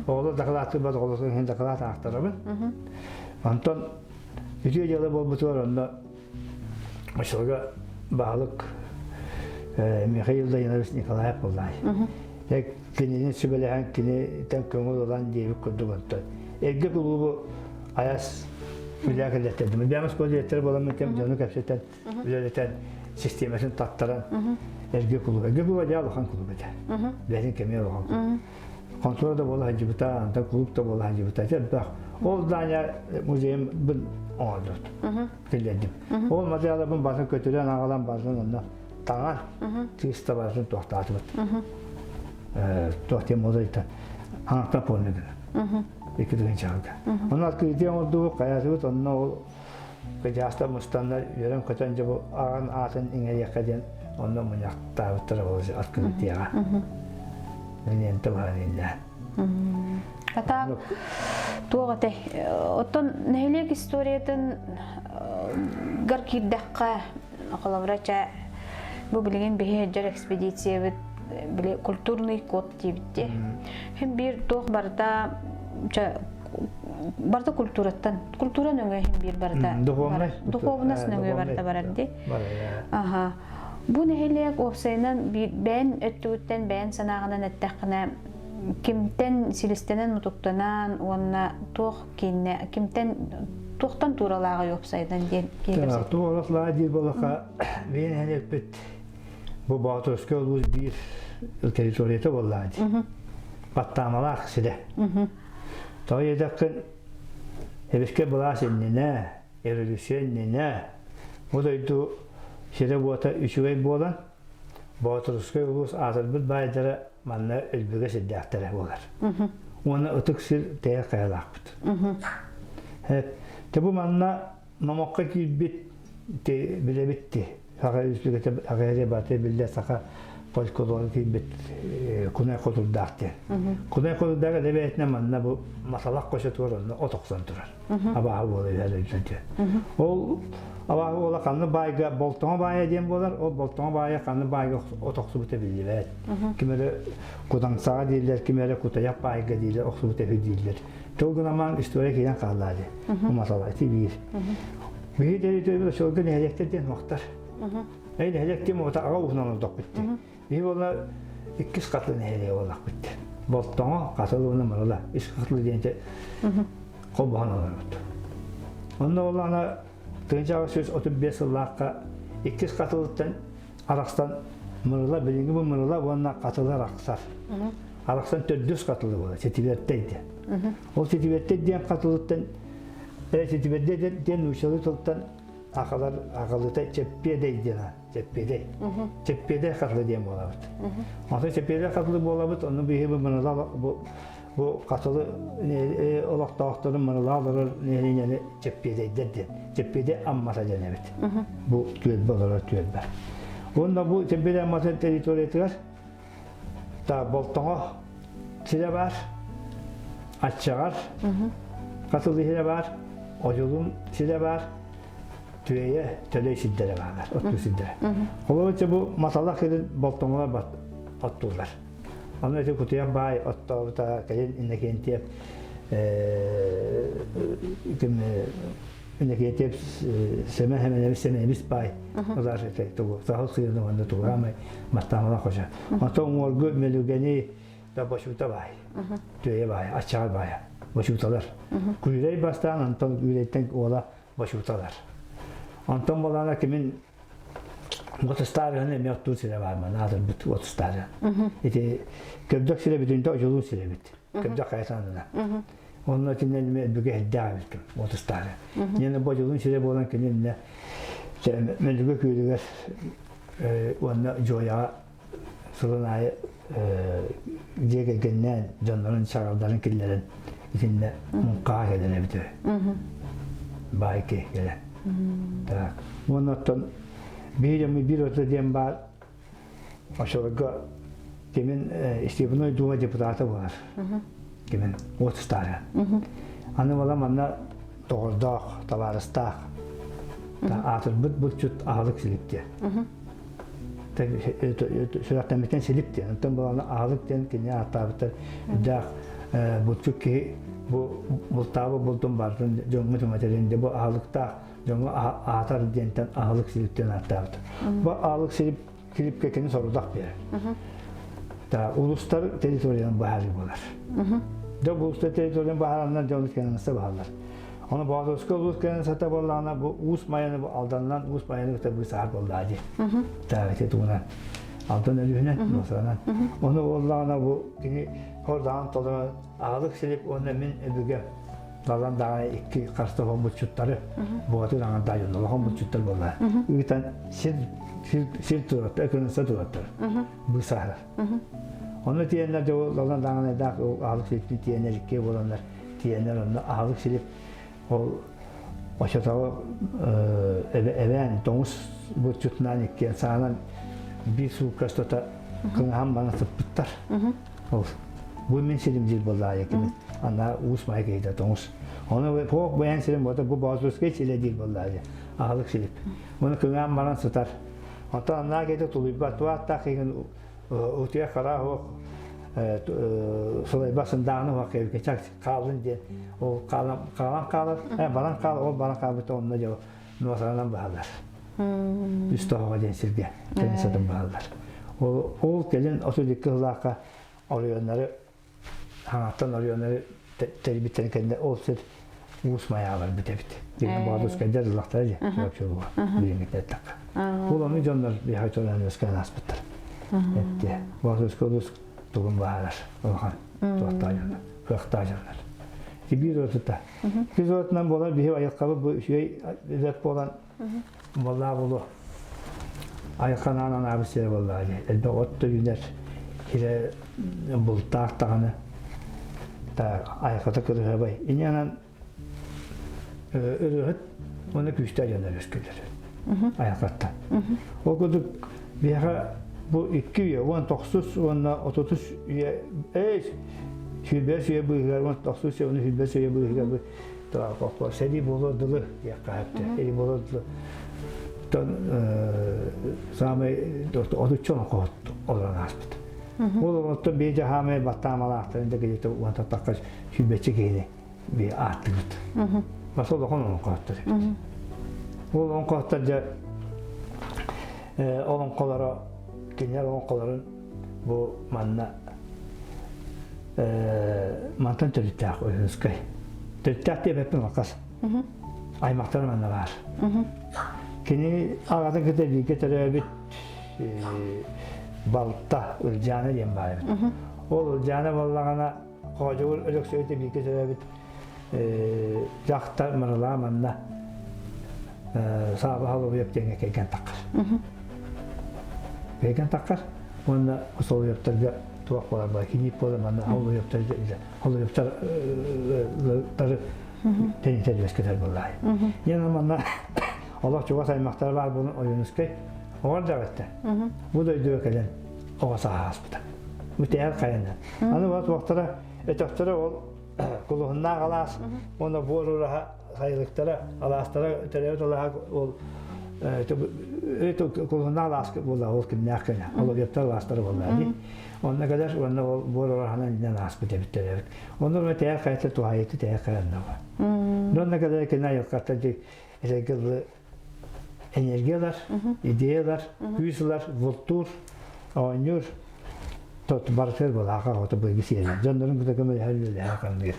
оҕолор дакылааттыыр оҕолор иһин дакылаат аахтарабын онтон үтүө дьыала буолбутугар онно Оччолорго баһылык Михаил Данилович Николаев буоллаай. Кинини сүбэлэһэн, кинитэн көҥүл ылан диэбит курдук онтон. Эргэ кулуубу айас үлэ кэллэттэрдим. Бэйэм оскуола директора буоламмын кэм дьону кэпсэтэн, үлэлэтэн, систиэмэтин таттаран эргэ кулууп. Эргэ кулууба дьэ улахан кулууп этэ. Бэйэтин кэмигэр улахан кулууп. Контора да буола сылдьыбыта, антон кулууп да буола сылдьыбыта. Элбэх. Ол здание музейым оҥордубут. Киллэрдим. Ол материалларбын барытын көтүрэн аҕалан барытын онно таҥан чыыста барытын туохтаатыбыт. Туох диэн музейта аҥарта полный гына. Икки тыһыынчаҕа. Онно открытие оҥордубут, хайаатыбыт, онно ол кыдьаастар мустаннар үөрэн-көтөн дьэ бу аҕан аатын иҥэриэххэ диэн онно мунньахтаабыттара ол открытиеҕа. Лента баһан иллээн. Ата туох этэй? Оттон нэһилиэк историятын гар киирдэххэ, холобура чэ бу билигин биһи дьэр экспедициябыт били культурный код диэбит Хим биир туох барыта чэ барыта культураттан культура нөҥүө хим биир барыта духовность нөҥүө барыта барар ди аха бу нэһилиэк уопсайынан бэйэн өттүгүттэн бэйэн санааҕынан эттэххинэ кимтэн силистэнэн мутуктанан уонна туох кииннэ кимтэн туохтан тууралааҕый уопсайынан диэн киһи Туох диир буоллахха бэйэн нэһилиэкпит бу Боотурскай улуус биир территорията буоллаҕа дии. Баттаамалаах сирэ. Тоҕо диэтэххин эбискэ былаас иннинэ, революция иннинэ бу дойду сирэ-уота үчүгэй буолан Боотурускай улуус аатырбыт баайдара манна өлбүгэ сирдээхтэрэ буолар. Уонна ытык сир тэйэр хайалаахпыт. Те бу манна номоххо киирбит билэбит ти Саха Республиката аҕыйах баата биллэр саха фольклору киирбит кунай хотурдаах диэн. Кунай хотурдаах элэбээтинэ манна бу масалах көсө тур онно от охсон турар. Абааһы буола үһэр Ол абааһы буола ханны баайга болтоҥо баайа диэн буолар, ол болтоҥо баайа ханны баайга от охсубута биллибэт. Ким эрэ кудаҥсаҕа дииллэр, ким эрэ кутайах баайга дииллэр, охсубута үһү дииллэр. Тыл гынамаан история киирэн хааллаа дии. Бу масала ити биир. Биһи территория очолго нэһилиэктэр диэн уохтар. Эй нэһилиэк диэн уота аҕа уһунан олордохпут дии. Биһи буолла иккис хатыл нэһилиэгэ буоллахпыт дии. Болтоҥо, хатыл уонна Мырыла. Ис хатыл диэн холбоһон олорбут. Онно буоллаҕына 1835 сыллаахха иккис хатылыттан арахсан Мырыла билиҥҥи бу Мырыла уонна Хатылы арахсар. Арахсан төрдүс хатылы буолар, Ситибэртэй диэн. Ол Ситибэртэй диэн хатылыттан Ситибэрдэй диэн нууччалыы тылтан ахалар аҕалыта Чэппиэдэй диэн Чэппиэдэй. Чэппиэдэй хатылы диэн буолабыт. Онтон Чэппиэдэй хатылы буолабыт, онно биһиги бу Мырыла бу Бу Хатылы олохтоохторун Мырылаа олорор нэһилиэнньэни Чэппиэдэйдэр диэн. Чэппиэдэй Аммата диэн эбит. Бу түөлбэ олорор түөлбэ. Уонна бу Чэппиэдэй Амматын территориятыгар та Болтоҥо сирэ баар, Аччаҕар Хатылы сирэ баар, Одьулуун сирэ баар, Түөйэ, Төлөй сирдэрэ бааллар, оттуу сирдэрэ. Холобур, бу Маталах сирин Болтоҥолор оттууллар. Ону ити кутуйах баай оттообута кэлин Иннокентьев ким Иннокентьев Сэмэн Сэмэнэбис Сэмэнэбис баай ылар этэй тугу сахал сыырны уонна тугу аамай маттаамала хожа. Онтон уҥуоргу мөлүгэни да бочуута баай. Түөйэ баай, аччаҕар баайа. Бочууталар. Күүрэй бастаан онтон күүрэйтэн уола бочууталар. Онтон болаана кимин Отустаарыһын эмиэ оттуур сирэ баар манна аатырбыт отустаары. Ити Көбдөк сирэ бүтүнтэ одьулуун сирэ эбит. Көбдөк хайа аннынан. Онно итиннэн эмиэ өбүгэ эрдээх эбит отустаары. Ньиэнэ бу одьулуун сирэ буолан кини иннэ Мөлүгү күөлүгэр уонна Дьуойаҕа сылын аайы дьиэ кэргэннээн дьоннорун чаҕылдарын киллэрэн итиннэ муҥхаҕа кэлэр эбит үһү. Баай киһи кэлэн. Так. Уонна оттон биир эмэ биир ото диэн баар очолорго кимин Степной Дума депутата буолар. Кимин от старый. Аны бала манна доҕордоох, табаарыстаах аатырбыт булчут аһылык силиктиэ. Сүрэхтэммитин силик диэн, онтон буолан аһылык диэн кини ааттаабыттар үрдээх булчут киһи бу бултаабыт бултун барытын дьоҥҥо түҥэтэрин бу аһылыктаах дьоҥҥо аатар диэнтэн аһылык силип диэн ааттаабыт. Бу аһылык силип силипкэ кини сорудах биэрэр. Та улустар территориянын баһаарыы буолар. Дьэ улустар территориянын баһаараннар дьону кэнэнсэ баһаллар. Ону Боотурска улуус кэнэн сата буоллаҕына бу Уус Майаны бу Алданынан Уус Майаны кытта быысаһар буоллаа дии. Тааҕы тугунан Алдан өлүһүнэн, Нуосаранан. Ону буоллаҕына бу кини хордаҕын толорон аҕалык силип уонна мин өбүгэм Далан даҕаны икки харса хоммутчуттары буотун аҥардаах дьонно хоммутчуттар буолла. Ыытан сир сир сир тураттар, экономика тураттар. Быысаһар. Ону тиэннэр дьэ Далан даҕаны даах аҕалык силиптин тиэннэр икки буоланнар тиэннэр онно аһылык силип ол оччотооҕу эбээн тоҥус булчутунаан иккиэн саанан биир суукка устата кыҥаһан баран сыппыттар. Ол бу мин сирим диир буоллаайа кини ана уус маай киһитэ тоҥус. Ону поох бэйэн сирим бота бу Боотурскай силэ диир буоллаайа аһылык силип. Ону кыҥаан баран сытар. Онтон анаа киһитэ тулуйбат туааттаах киһин утуйа хара суох сылайба сындааҕына уһах кэбикэ хааллын диэн ол хаалан хаалан хаалар баран хаал ол баран хаалбыта онно дьэ нуосаранан баһаллар үс тоһоҕо диэн сиргэ кэлин сытын баһаллар ол ол кэлин 32 сыллаахха оройуоннары хаҥаттан оройуоннары тэрийбиттэрин кэннэ ол сир уус майаҕа барбыт эбит диэн боодускайдар ыллахтара дии чурапчылыга билиҥҥитэ эттэххэ ол ону дьоннор биһиэхэ чолоон үөскээн ааспыттар эттиэ боодуска улуус тугун баһаарар улахан туохтаах дьоннор кыахтаах дьоннор биир отута биир отунан буолар биһи айылҕабыт бу үчүгэй үлэт буолан буоллаа буолуо айылҕанаан анаабыт сирэ буоллаа дии элбэх от да үүнэр сирэ бултаах даҕаны айылҕата кырыһабай инньэ ырыаһыт уонна күүстээх дьоннор үөскүүллэр айылҕаттан. Ол курдук биһиэхэ бу икки үйэ 19 уонна 30 үйэ эй сүүрбэс үйэ быыһыгар 19 үйэ уонна сүүрбэс үйэ быыһыгар бу сэрии буолуор дылы диэххэ сөптөөх сэрии буолуор дылы тон саамай отучча олоҥхоһут олорон ааспыт. Ол олортон биир дьаһаамай баттаамалаахтарын да где-то уонтан тахха сүүрбэччэ киһини би ааттыыбыт. Бас олохон олоҥхоһуттар эбит. Ол олоҥхоһуттар дьэ олоҥхолоро кинилэр олоҥхолорун бу манна мантан төрүттээх Ойуунускай. Төрүттээх диэбэппин алкас. Аймахтара манна баар. Кини аҕатын кытта бииргэ төрөөбүт балта Ылдьаана диэн баар эбит. Ол Ылдьаана буоллаҕына Хоодьугур Өлөксөйүтэ бииргэ төрөөбүт дьахтар Марылаа манна Сааба Холобуйап диэҥҥэ кэргэн таххар. Кэргэн таххар уонна Соловьевтарга туох буолар буолар кийиит буолар манна Холобуйаптар Холобуйаптары тэнитэр үөскэтэр буоллаай. Диэн манна олох чугас аймахтара баар буолан Ойуунускай оҕо эрдэҕиттэн бу дойдуга кэлэн оҕо сааһа ааспыта. Бу тэһэр хайанан. Аны вот уохтара өтөхтөрө ол кулуһуннаах алаас уонна буор ураһа сайылыктара алаастара төрөөбүт алааһа ол Кулуннаах лааска буолла ол кимнээх кэнэ. Оловьевтар лаастара буолла дии. Онно кэлэр уонна ол буор ораһынан иннэн ааспыт эбиттэр эбит. Онно уонна тэйэр хайата туһайыты тэйэр хайанна бар. Онно кэлэр кини айылҕаттан эрэйгэ ылы энергия ылар, идея ылар, күүс ылар, бултуур, оонньуур, тот барытыгар былааха оҕото быйгы сиэрэ. Дьоннорун кытта көмөлөһөр үлэлэһэр хамныыр.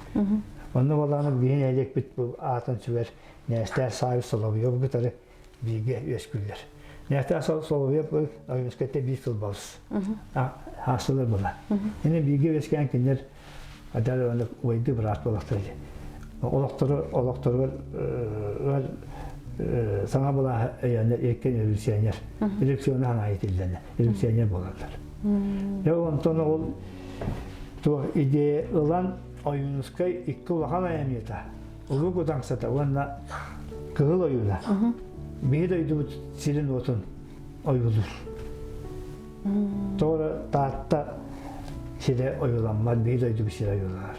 Онно буоллаҕына биһиги нэһилиэкпит бу аатын сүгэр Нээстээх Савич Соловьев кытары бииргэ үөскүүллэр. Нээстээх Соловьев Ойуунускайта биир сыл балыс. Хаасылар була. Ини бииргэ үөскээн кинилэр адал уойды быраат буолахтар олохтору олохторугар саҥа былааһы өйөөннөр икки революционер революционер санаа итиллэнэ революционер буолаллар. Дьэ онтон ол туох идея ылан Ойуунускай икки улахан айымньыта Улуу Кудаҥсата уонна Кыһыл Ойууна биһи дойдубут сирин-уотун ойуулуур. Тоҕо Таатта сирэ ойууламмат, биһи дойдубут сирэ ойууланар.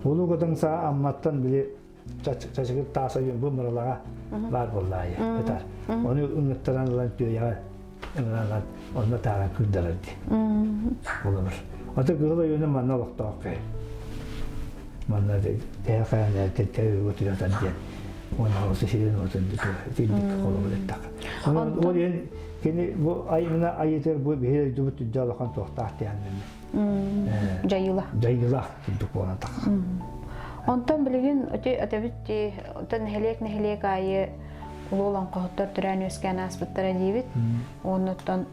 Улуу Кудаҥса Амматтан били чачыгыр таас ойуун бу Мырылаҕа баар буоллаайы ытар. Ону ыҥыттаран ылан түөйэҕэ ыҥыран ылан онно тааран кыырдарар дии. Олорор. Ото Кыһыл Ойууну манна олохтоох киһи. Манна тэһэ хайан тэһэ утуйатан диэн уонна осы сирин отун итинник холобур эттэххэ. Онон ол иһин кини бу айымына айытыр бу биһи дойдубут үрдэ улахан туохтаах диэн Дьайыла. Дьайыылаах курдук буолан тахха. Онтон билигин өтөбүт дии, онтон нэһилиэк-нэһилиэк аайы улуу олоҥхоһуттар төрөөн үөскээн ааспыттара диибит. Оннуттан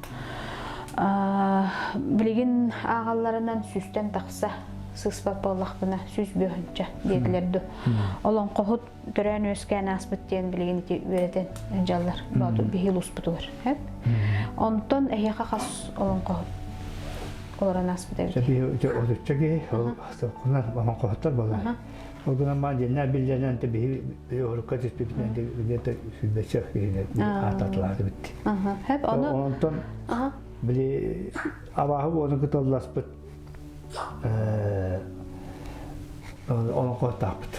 билигин ааҕалларынан сүүстэн тахса сыыспат буоллахпына 105 диэтилэр ду. Олоҥхоһут төрөөн үөскээн ааспыт диэн билигин ити үөрэтэн дьаллар боотур биһи улууспутугар. Онтон эһиэхэ хас олоҥхоһут олорон ааспыт эбит? Отучча киһи олоҥхоһуттар буолар. Ол гынан баан дьэннэр биллэринэн биһи урукка түспүпүнэн где-то сүүрбэччэ киһини ааттатылаатыбыт. Онтон били абааһы буолан кытылласпыт олоҥхоттаахпыт.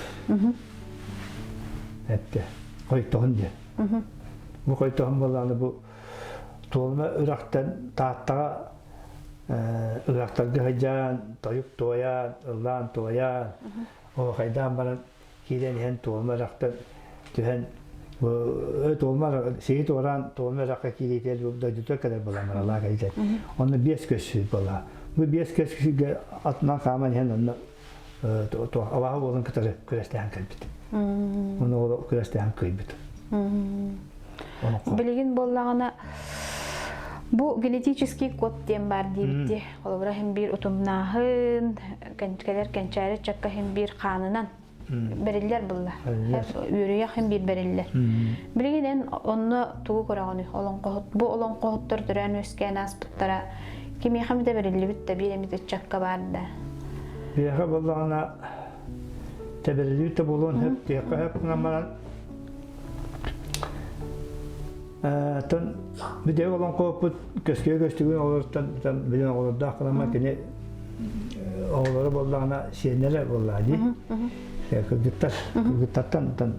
Эттэ хойтоһун диэн. Бу хойтоһун буоллаҕына бу Туолума үрэхтэн Тааттаҕа ыһыахтарга сылдьан, тойук туойан, ыллаан туойан, оһуохайдаан баран киирэн иһэн Туолума үрэхтэн түһэн Туолума сиһи туораан Туолума үрэххэ киириитигэр дойдутугар кэлэр буолан баралаах кэлитэ. Онно биэс көс сир буолла. Бу биэс көс сиргэ атынан хааман иһэн онно абааһы уолун кытары күрэстэһэн кэлбит. Ону ол күрэстэһэн кыайбыт. Билигин буоллаҕына бу генетический код диэн баар диэбитти. Холобура иһин биир утумнааһын, кэлэр кэнчээри чакка иһин биир хаанынан бэриллэр булла. Үөрүйэх иһин биир бэриллэр. Билигин эн онно тугу көрөҕүнүй? Олоҥхоһут бу олоҥхоһуттар төрөөн үөскээн ааспыттара кимиэхэ эмитэ бэриллибит да биир эмит ыччакка баар да. Биһиэхэ буоллаҕына тэбэриллибит да буолуон сөп, тиэххэ сөп гынан баран Тон бүтэһик олоҥхоппут көскүө көстүгүн оҕолоруттан билэн оҕолордоох гынан кини оҕолоро буоллаҕына сиэннэрэ буоллаҕа дии. Кыргыттар кыргыттартан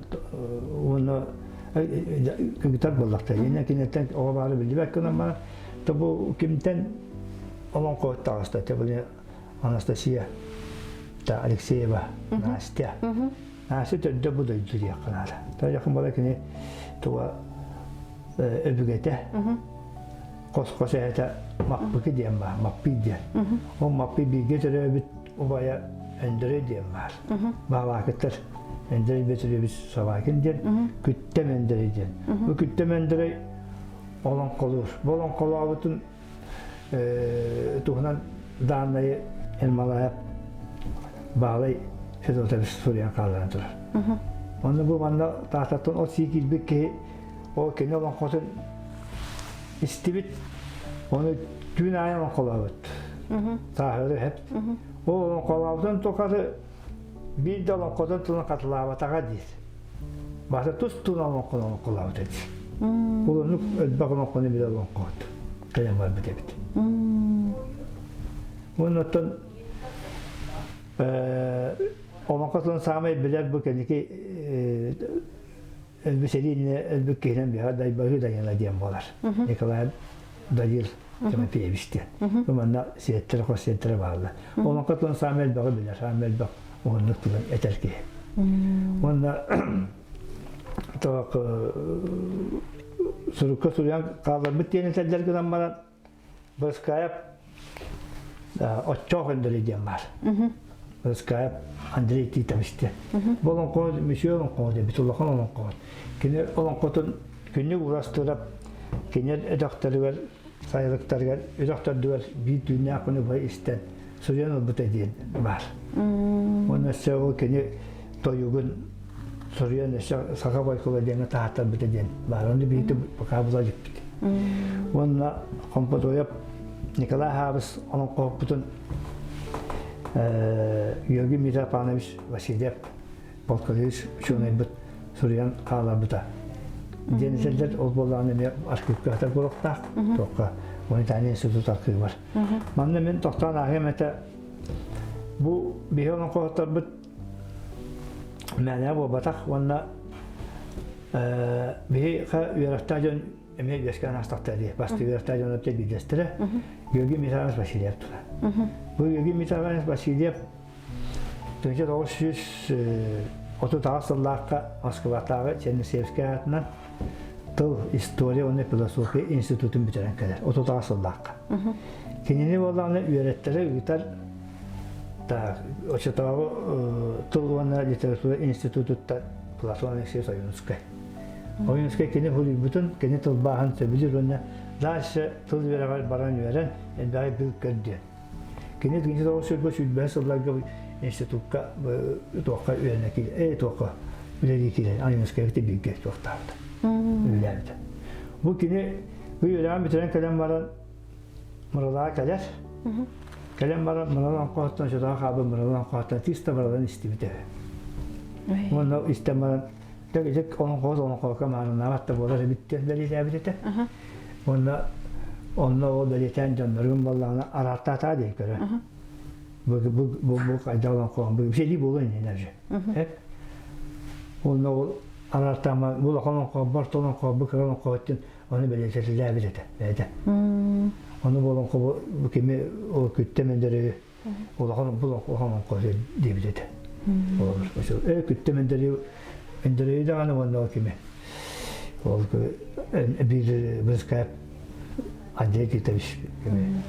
уонна кыргыттар буоллахтар. Иннэ киниттэн оҕо баара биллибэт гынан баран то бу кимтэн олоҥхо таҕыста те били Анастасия та Алексеева Настя Настя төрдө бу дойду диэххэ наада. Тойохун буола кини туга өбүгэтэ хос-хос эһэтэ Маппыкы диэн баар, Маппый диэн. Ол Маппый бииргэ төрөөбүт убайа Өндөрөй диэн баар. Баалаакыттар Өндөрөй Бөтүрүөбүс Собакин диэн, Күттэм Өндөрөй диэн. Бу Күттэм Өндөрөй олоҥхолуур. Бу олоҥхолообутун туһунан дааннайы Ермолаев Баалай Федотович суруйан хаалларан турар. Онно бу манна Тааттаттан от сии киирбит киһи ол кини олоҥхотун истибит, ону түүн аайы олоҥхолообут. Сааһыры хэп. Ол олоҥхолообутун тухары биир да олоҥхотун тылын хатылаабатаҕа диир. Баата тус-туна олоҥхону олоҥхолообут эбит. Ол оннук элбэх олоҥхону билэ олоҥхоһут кэлэн барбыт эбит. Уонна оттон олоҥхо тылын саамай билэр бу кэнники. өлбүт сэриинэ өлбүт киһинэн биһа Дайбаһыы Дайыла диэн буолар. Николай Данил Тимофеевич диэн. Бу манна сиэттэрэ, хос сиэттэрэ бааллар. Олоҥхо тылын саамай элбэҕи билэр, саамай элбэх уһуннук тылын этэр киһи. Уонна тоох сурукка суруйан хаалларбыт диэн этэллэр гынан баран Бырыскаайап Оччоох Өндөрүй диэн баар. Бырыскаайап Андрей Титович диэн. Бу олоҥхо мүсүө олоҥхо диэн, улахан олоҥхо. Кини олоҥхотун күннүк урастырап кини өтөхтөрүгэр, сайылыктарыгар, өтөхтөрдүгэр биир түүннээх күнү быһа истэн суруйан ылбыта диэн баар. Уонна өссө ол кини тойугун суруйан өссө саха бойкула диэҥҥэ таһааттарбыта диэн баар. Ону биһиги пока була иликпит. Уонна Хомпотуойап Николай Хаабыс олоҥхоһуппутун Георгий Митрофанович Васильев полковец учуонайбыт суруйан хааларбыта. Диэн этэллэр, ол буоллаҕына эмиэ архивка сытар буолуохтаах, туохха гуманитарный институт архыыбар. Манна мин тохтоон ааһыам этэ, бу биһи олоҥхоһуттарбыт мээнэ буолбатах уонна биһиэхэ үөрэхтээх дьон эмиэ үөскээн аастахтара дии. Бастакы үөрэхтээх дьон өттө биирдэстэрэ Георгий Михайлович Васильев тула. Бу Георгий Михайлович Васильев 1938 сыллаахха Москватааҕы Чернышевскай аатынан тыл, история уонна философия институтун бүтэрэн кэлэр. 38 сыллаахха. Кинини буоллаҕына үөрэттэрэ ыытар оччотооҕу тыл уонна литература институтуттан Платон Алексеевич Ойуунускай. Ойуунускай кини суруйбутун, кини тылбааһын сөбүлүүр уонна дальше тыл үөрэҕэр баран үөрэн, элбэҕи бил көр диэн. Кини 1920 сылларга институкка туохха үөрэнэ киирэ, туохха үлэлии киирэн Ойуунускайга бииргэ туохтаабыта, үлэлээбитэ. Бу кини бу үөрэҕин бүтэрэн кэлэн баран Мырылаа кэлэр. Кэлэн баран Мырылан хоһуттан сотоҕо хаалбыт Мырылан хоһуттан тыыс да барылан истибитэ үһү. Уонна истэн баран дьэ олоҥхоһут олоҥхоһукка маарыннаабат да буолар эбит диэн бэлиэтээбит этэ. Уонна онно ол бэлиэтээн дьонноругун буоллаҕына араартаатаа диэн көрө. Бу бу бу бу хайдах олоҥхоһун бу сэлии буолуо иннинэ же. Уонна ол араартаама бу улахан олоҥхо, борто олоҥхо, бу кыра олоҥхо диэн Ону бэлиэтэтилээбит этэ бэйэтэ. Ону буолан бу кими ол күттэ мендери улахан бу улахан олоҥхо диэбит этэ. Олор күттэ мендери мендери даҕаны уонна ол кими ол биир быскап Андрей Титович кими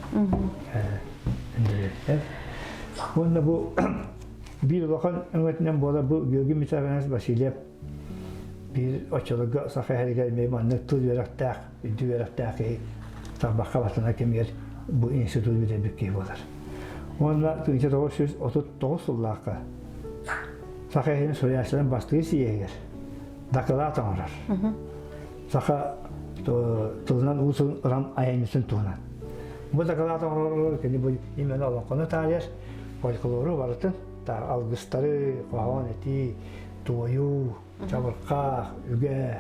Уонна бу биир улахан өҥөтүнэн буолар бу Георгий Митрофанович Васильев Биир оччолорго саха иһэригэр эмиэ маннык тыл үөрэхтээх, үрдүк үөрэхтээх киһи тарбахха батына кэмигэр бу институт бүтэрбит киһи буолар. Уонна 1939 сыллаахха саха иһин суруйааччыларын бастакы сийиэһигэр дакылаат оҥорор. Саха тылынан уус-уран айанньытын туһунан. Бу дакылаат оҥорорго кини бу именно олоҥхону таарыйар, фольклору барытын, алгыстары, хоһоон этии, туойуу, чабырҕах, үгэ,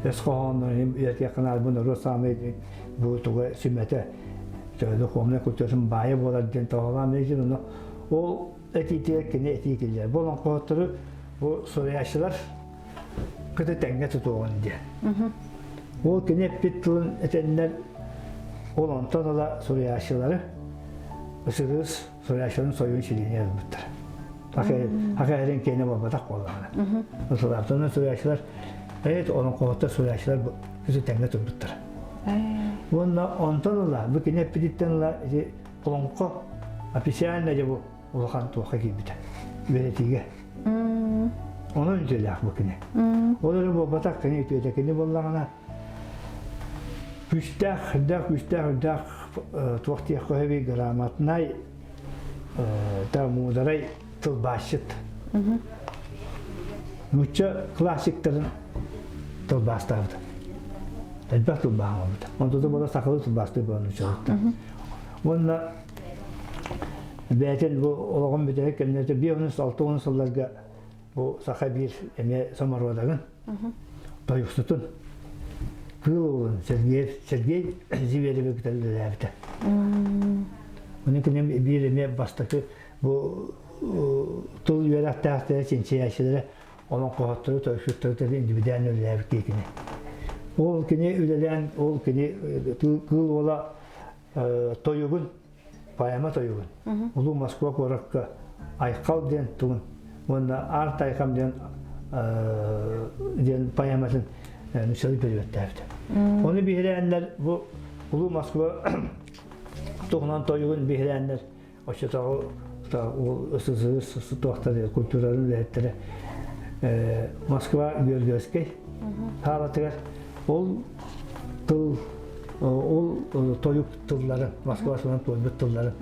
өс хоһооннорун үйэтиэххэ наада бу норуот саамай бу туга сүмэтэ духовнай культуратын баайа буолар диэн тоһоҕолоон билигин ону ол этиитигэр кини этии киллэрэр. Бу олоҥхоһуттору бу суруйааччылар кыты тэҥҥэ тутуоҕун диэн. Ол кини эппит тылын этэннэр ол онтон ыла суруйааччылары ысырыыс суруйааччыларын сойуун силиинэ ылбыттар. Аха эрин киэнэ буолбатах буоллаҕына. Ысылаартан суруйааччылар эт олоҥхоһуттар суруйааччылар үсү тэҥҥэ турбуттар. Уонна онтон ыла бу кини эппититтэн ыла ити олоҥхо официально дьэ бу улахан туохха киирбитэ үөрэтиигэ. Онон үтүөлээх бу кини. Ол эрэ буолбатах кини үтүөтэ кини буоллаҕына күүстээх, үрдээх, күүстээх, үрдээх туох диэххэ сөбүй грамотнай та муударай тылбаасчыт. Нуучча классиктарын тылбаастаабыта. Элбэх тылбааһын оҥорбута. Онтон буола сахалыы тылбаастыы буолан нууччалыттан. Уонна бэйэтин бу олоҕун бүтэһик кэмнэргэ 5-60 сылларга бу саха биир эмиэ самородогын тойуксутун кыыл уолун Сергей Сергей Зверевы кытары үлэлээбитэ. Ону кини биир эмиэ бастакы бу тыл үөрэхтээхтэрэ, чинчийээччилэрэ. олоҥхоһоттору, тойуксуттары тэли индивидуально үлэлээбит киһи кини. Ол кини үлэлээн, ол кини Кыыл Уола тойугун, поэма тойугун, Улуу Москва куоракка Айхал диэн тугун уонна Аар Тайхам диэн диэн поэматын нуччалыы переводтаабыта. Ону биһирээннэр бу Улуу Москва туһунан тойугун биһирээннэр оччотооҕу СССР туохтар культуратын үлэһиттэрэ Москва Георгиевскай саалатыгар ол тыл ол тойук тыллары Москва сылын туойбут тыллары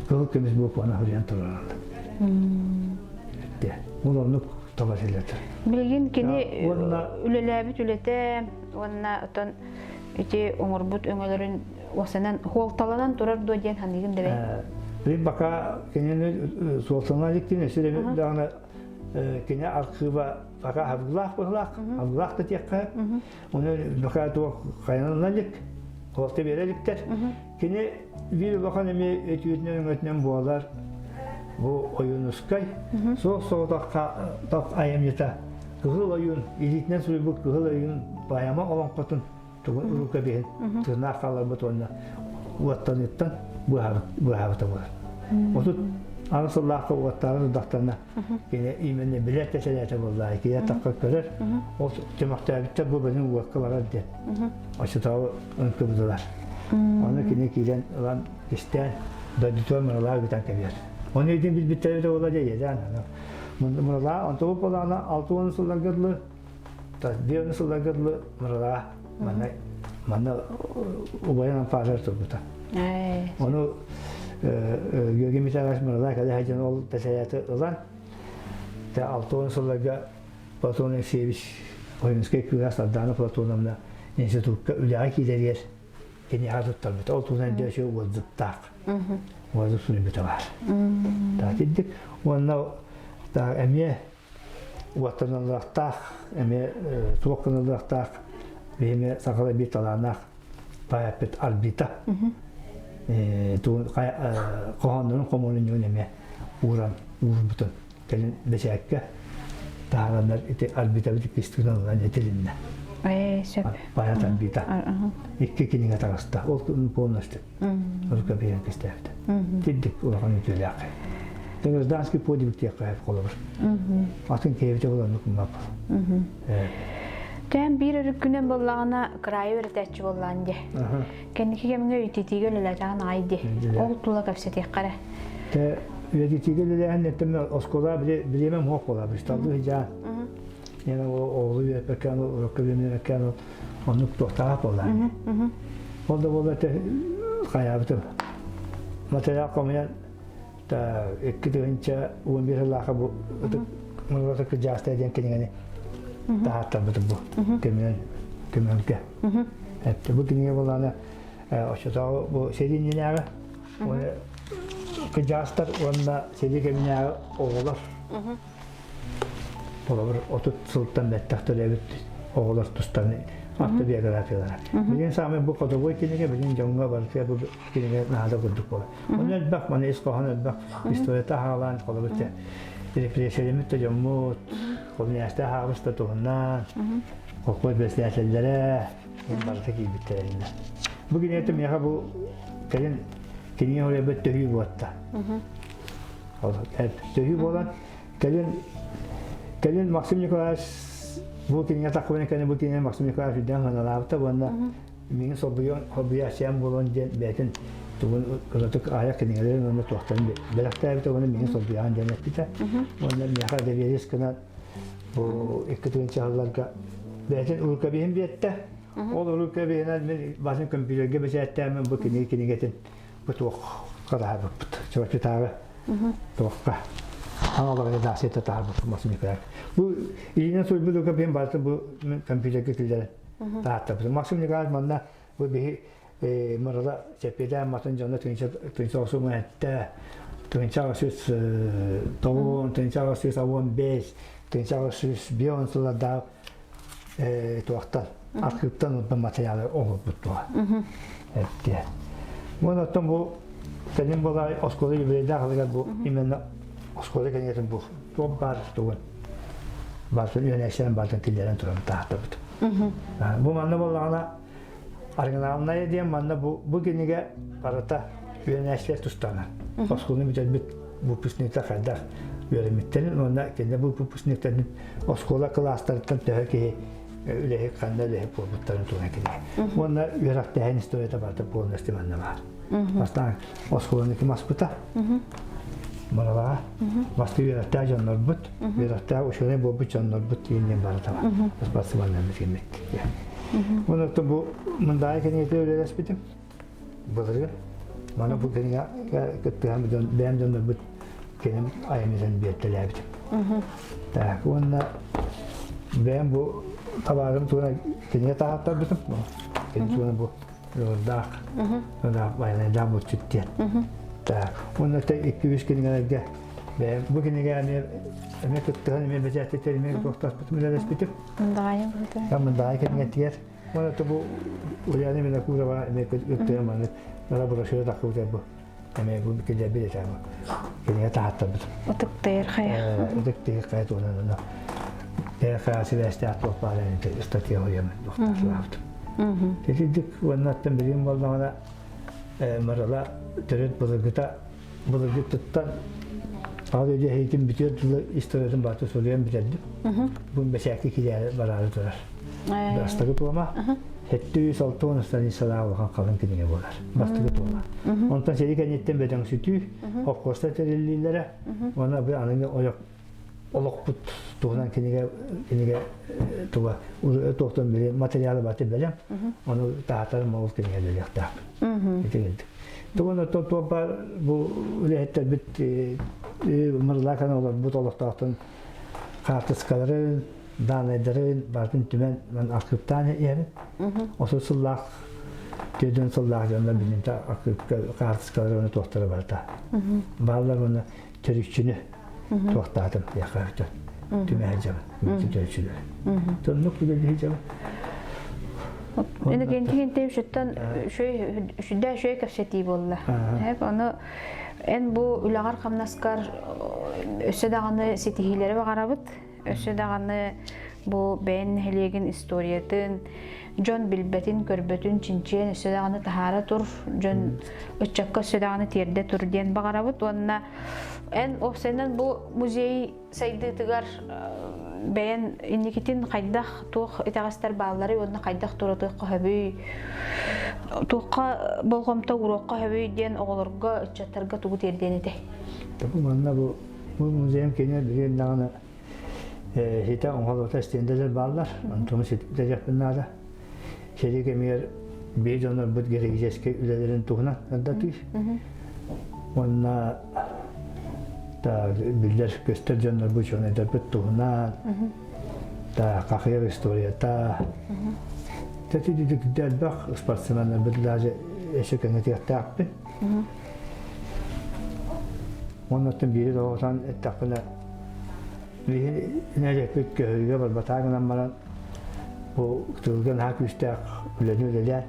кыһыл көмүс букваны суруйан турараллар. Ол оннук таба силэтэр. Билигин кини үлэлээбит үлэтэ уонна отон ити оҥорбут өҥөлөрүн уосанан хуолталанан турар дуо диэн саныыгын да Билин бака кинини суолталана иликтин өссө даҕаны кини архыыба пока абылаах быһылаах абылаах да диэххэ оны бака туох хайанана илик хуолта биэрэ иликтэр кини биир улахан эмиэ өтүүтүнэн өҥөтүнэн буолар бу Ойуунускай суох соҕотох айымньыта Кыһыл ойуун илиитинэн суруйбут Кыһыл ойуун поэма олоҥхотун тугун урукка биһин тыыннаах хаалларбыт уонна уоттаныыттан быыһаабыта буолар. 30 сыллаахха уоттаарын удахтарына кини именно билэр тэтэлээтэ буоллаа кини тахха көрөр ол түмэхтээбиттэр бу бэлин уокка барар диэн оччотооҕу ынкыбытылар. Ону кини киирэн ылан истээн дойдутугар мыралаа ыытан кэбиһэр. Ону өйдүн билбиттэрэ да буола дьэ иэдээн. Мыралаа онтубут буолаана 60 сылларга дылы 50 сылларга дылы Мыралаа манна манна убайын ампаарыгар турбута. Ону Георгий Михайлович Мыралаа кэлэ сылдьан ол тэтэрээти ылан 60 сылларга Платон Алексеевич Ойуунскай кыыһа Сардаана Платоновна институкка үлэҕэ киирэригэр киниэхэ туттарбыта. Ол туһунан дөчө уолдьуттаах. Уолдьут суруйбута баар. Таатиддик. Уонна эмиэ уоттаналлаахтаах, эмиэ туох гыналлаахтаах, биһиги сахалар биир талааннаах поэппит Арбита хоһооннорун хомуурунньугун эмиэ ууран уурбутун кэлин бэчээккэ таһаараннар ити Арбитабыт иккис ылан этилиннэ. Сөп. Поэт Арбита. Икки кинигэ таҕыста. Ол полностью. Рука биэрэн кистээбитэ. Тирдик улахан үтүөлээх. Гражданский подвиг диэххэ холобур. Атын киһибитэ буланнык мап. Тээн биир өрүккүнэн боллаҕына кыраайы үөрэтээччи буоллаан дии. Кэнники кэмҥэ үтитиигэ үлэлээтэҕин аҕай дии. Ол тула кэпсэтиэххэ эрэ. Тэ үөрэтиигэ үлэлээһин эттэмэ оскуола бириэмэм суох буолар. Бысталлыы сыдьаан. Мен оҕолу үөрэппэккэ, урукка үөрэммэккэ оннук туохтаах буоллаа. Ол да буоллар хайаабытым. Материал хомуйан 2011 сыллаахха бу ытык Мырылата кырдьаҕастар диэн кинигэни таһааттарбытым бу көмүөл көмөлгө. Бу кинигэ буоллаҕына оччотооҕу бу сэрии иннинээҕи кырдьаҕастар уонна сэрии кэминээҕи оҕолор Холобур, 30 сылтан бэттэх төрөөбүт оҕолор тустан автобиографиялара. Билигин саамай бу ходовой кинигэ билигин дьоҥҥо барытыгар бу кинигэ наада курдук буолар. Онно элбэх, маны ис хоһоон элбэх историята хаалаан, холобур, репрессиялэммит да дьоммут, холуньястаах аабыс да туһунан, холкуос бэсилээтэллэрэ барыта киирбиттэрэ иннэ. Бу кинигэ миэхэ бу кэлин кинигэ уруйбут төһүү буотта. Төһүү буолан Кэлин, кэлин Максим Николаевич бу кинигэ таххыбын кэннэ бу кинигэ Максим Николаевич үрдээн сыаналаабыта уонна миигин солбуйуон солбуйааччыйам буолуон диэн бэйэтин тугун кыратык аайах кинигэлэрин уонна туохтарын бэлэхтээбитэ уонна миигин солбуйаҕын диэн эппитэ. Уонна миэхэ доверие гынан бу 2 тыһыынча сылларга бэйэтин урукабиһин биэртэ. Ол урукабиһинэн мин басын компьютерга бэчээттээммин бу кинигэ кинигэтин бу туох хараһабыппыт. Чурапчытааҕы туохха аналог редакцията таһаарбыппыт Максим Николаевич. Бу илиинэн суруйбут рукопиһым барыта бу компьютерга киллэрэн таһааттарбыт. Максим Николаевич манна бу биһи Мырыла Чэппиэдээн матын дьоно тыынча охсуу эттэ 1809, 1815, 1805 сыллардаах туохтан архыыптан ылбыт материалы оҥорбут туха эттиэ. Уонна оттон бу кэлин буолар оскуола юбилейдаах ылыгар бу именно оскуола кэнниэтин бу туох баар тугун. Бартын үөнээччилэрин бартын киллэрэн туран таһааттабыт. Бу манна буоллаҕына оригинальная диэн манна бу, бу кинигэ барыта үөрэнээччилэр тустаанар. Оскуоланы бүтэрбит выпускниктар хайдах үөрэммиттэрин уонна кинилэр бу выпускниктарын оскуола кылаастарыттан төһө киһи үлэһит ханна үлэһит буолбуттарын туһунан кинигэ. Уонна үөрэхтээһин историята барыта полностью манна баар. Бастаан оскуоланы ким аспыта? Маралаҕа. Бастакы үөрэхтээх дьоннорбут, үөрэхтээх учуонай буолбут дьоннорбут диэн барыта бар. Спортсменнарбыт киммит. Уонна бу Мындаайы кинигэтэ үлэлэспитим. Былырыын. Маны бу кинигэ кыттыһан бэйэм дьоннорбут киним айымньытын биэртэлээбитим. Так, уонна бэйэм бу табаарым туһунан кинигэ таһааттарбытым. Кини туһунан бу Ыырдаах, ыраах байанайдаах булчут диэн. Так, уонна икки-үс кинигэлэргэ бэйэм бу кинигэ эмиэ эмиэ кыттыһан эмиэ бэчээттэтэр эмиэ туохтаспытым үлэлэспитим. Мындаҕайы быһыта. Мындаҕай кинигэтигэр. Уонна бу Ульяна Винокурова эмиэ кыттыһан маннык нара брошюра тахсыбыта бу. Эмиэ бу килэрбит этэ бу. Кинигэ таһааттарбыт. Ытыктыыр хайа. Ытыктыыр хайа туһунан онно ТХ сибээстээх туох баар ыстатыйа суруйаммын туохтаахтаабытым. Итинник уоннаттан билигин буоллаҕына Марала төрүт былыргыта былыргыттан Аҕа дойду эһиитин бүтүөр дылы историятын барыта суруйан бүтэрдим. Бу бэчээккэ киирээри бараары турар. Бастакы туома 760 страницалаах улахан халыҥ кинигэ буолар. Бастакы туома. Онтон сэрии кэнниттэн бөдөҥсүтүү, холкуостар тэриллиилэрэ уонна бу аныгы ойох олохпут туһунан кинигэ кинигэ туга туохтан били материалы баты бэлэм ону таһаатарым ол кинигэ үлэлиэхтээх ити кэлдик тугун оттон туох баар бу үлэһиттэрбит мырлаакан олорбут олохтоохтон хаартыскаларын даанайдарын барытын түмэн ман архыыптаан иһэбин 30 сыллаах 40 сыллаах дьоннор билинтэ архыыпка хаартыскалары уонна туохтара барыта бааллар уонна төрүччүнү туохтаатым диэххэ түмэ сылдьабын төрүччүлэр тоннук үлэлии сылдьабын. Иннокентий Интеевичтан сүрдээх үчүгэй кэпсэтии буолла. Ону эн бу үлэҕэр-хамнаскар өссө даҕаны ситиһиилэри баҕарабыт. Өссө даҕаны бу бэйэн нэһилиэгин историятын, дьон билбэтин, көрбөтүн чинчийэн өссө даҕаны таһаара тур, дьон ыччакка өссө даҕаны тиэрдэ тур диэн баҕарабыт. Уонна эн уопсайынан бу музей сайдыытыгар бэйэн инникитин хайдах туох итэҕэстэр баалларый уонна хайдах туратыахха сөбүй, туохха болҕомто ууруохха сөбүй диэн оҕолорго, ыччаттарга тугу тиэрдиэн этэй? Бу манна бу бу музейым кини билигин даҕаны ситэ оҥоһуллубата стендэлэр бааллар. Онтон ситиэхпин наада. Сэрии кэмигэр биир дьоннорбут героическай үлэлэрин туһунан ырдатыы. Уонна биллэр көстөр дьоннорбут учуонайдарбыт туһунан та хахыйар историята Тэтидик элбэх спортсменнарбыт даже өссө кэҥэтиэхтээхпин. Оннуттан биири тоҕотон эттэхпинэ, биһи нэһилиэкпит көһөрүүгэ барбатаа гынан баран, бу тылга наһаа күүстээх үлэни үлэлээн,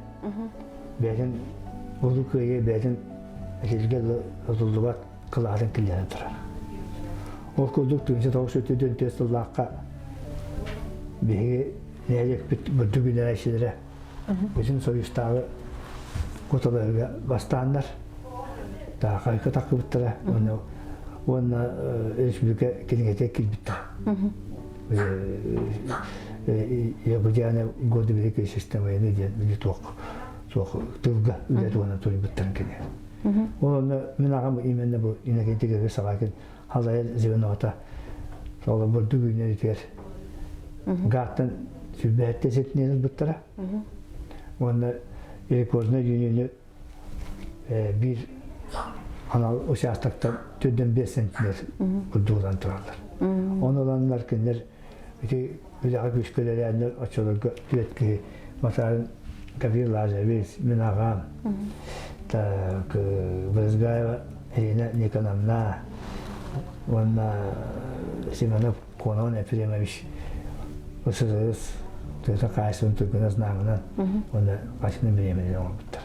бэйэтин Улуу Кыайыы бэйэтин этилгэ ылыллыбат кылаатын киллэрэн турар. Ол курдук 1944 сыллаахха биһиги нэһилиэкпит бурдук үүнээччилэрэ Бүтүн Союзтааҕы куоталаһыыга бастааннар таахайка тахсыбыттара уонна уонна республика кинигэтигэр киирбиттэр. Якутяне годы Великой Системы войны диэн били туох туох тылга үлэ туһунан суруйбуттарын кини. Ол онно мин аҕам именно бу Иннокентий Григорьевич Собакин халайар звенота ол бурдук үүнэритигэр гааттан сүрбэһэттэ ситинэн ылбыттара. Уонна рекорднай үүнүүнү биир анал участоктан төрдөн 5 сантиметр курдук ылан тураллар. Ону ыланнар кинилэр ити үлэҕэ күүскэ үлэлээннэр оччолорго түөрт киһи Матарын Гаврил Лазаревич, мин аҕам, так, Брызгаева Ирина Никоновна уонна Семенов Конон Ефремович СССР тыата хаһаайыстыбатын туйгуна знагынан уонна хачыны бириэмэлэрин оҥорбуттар.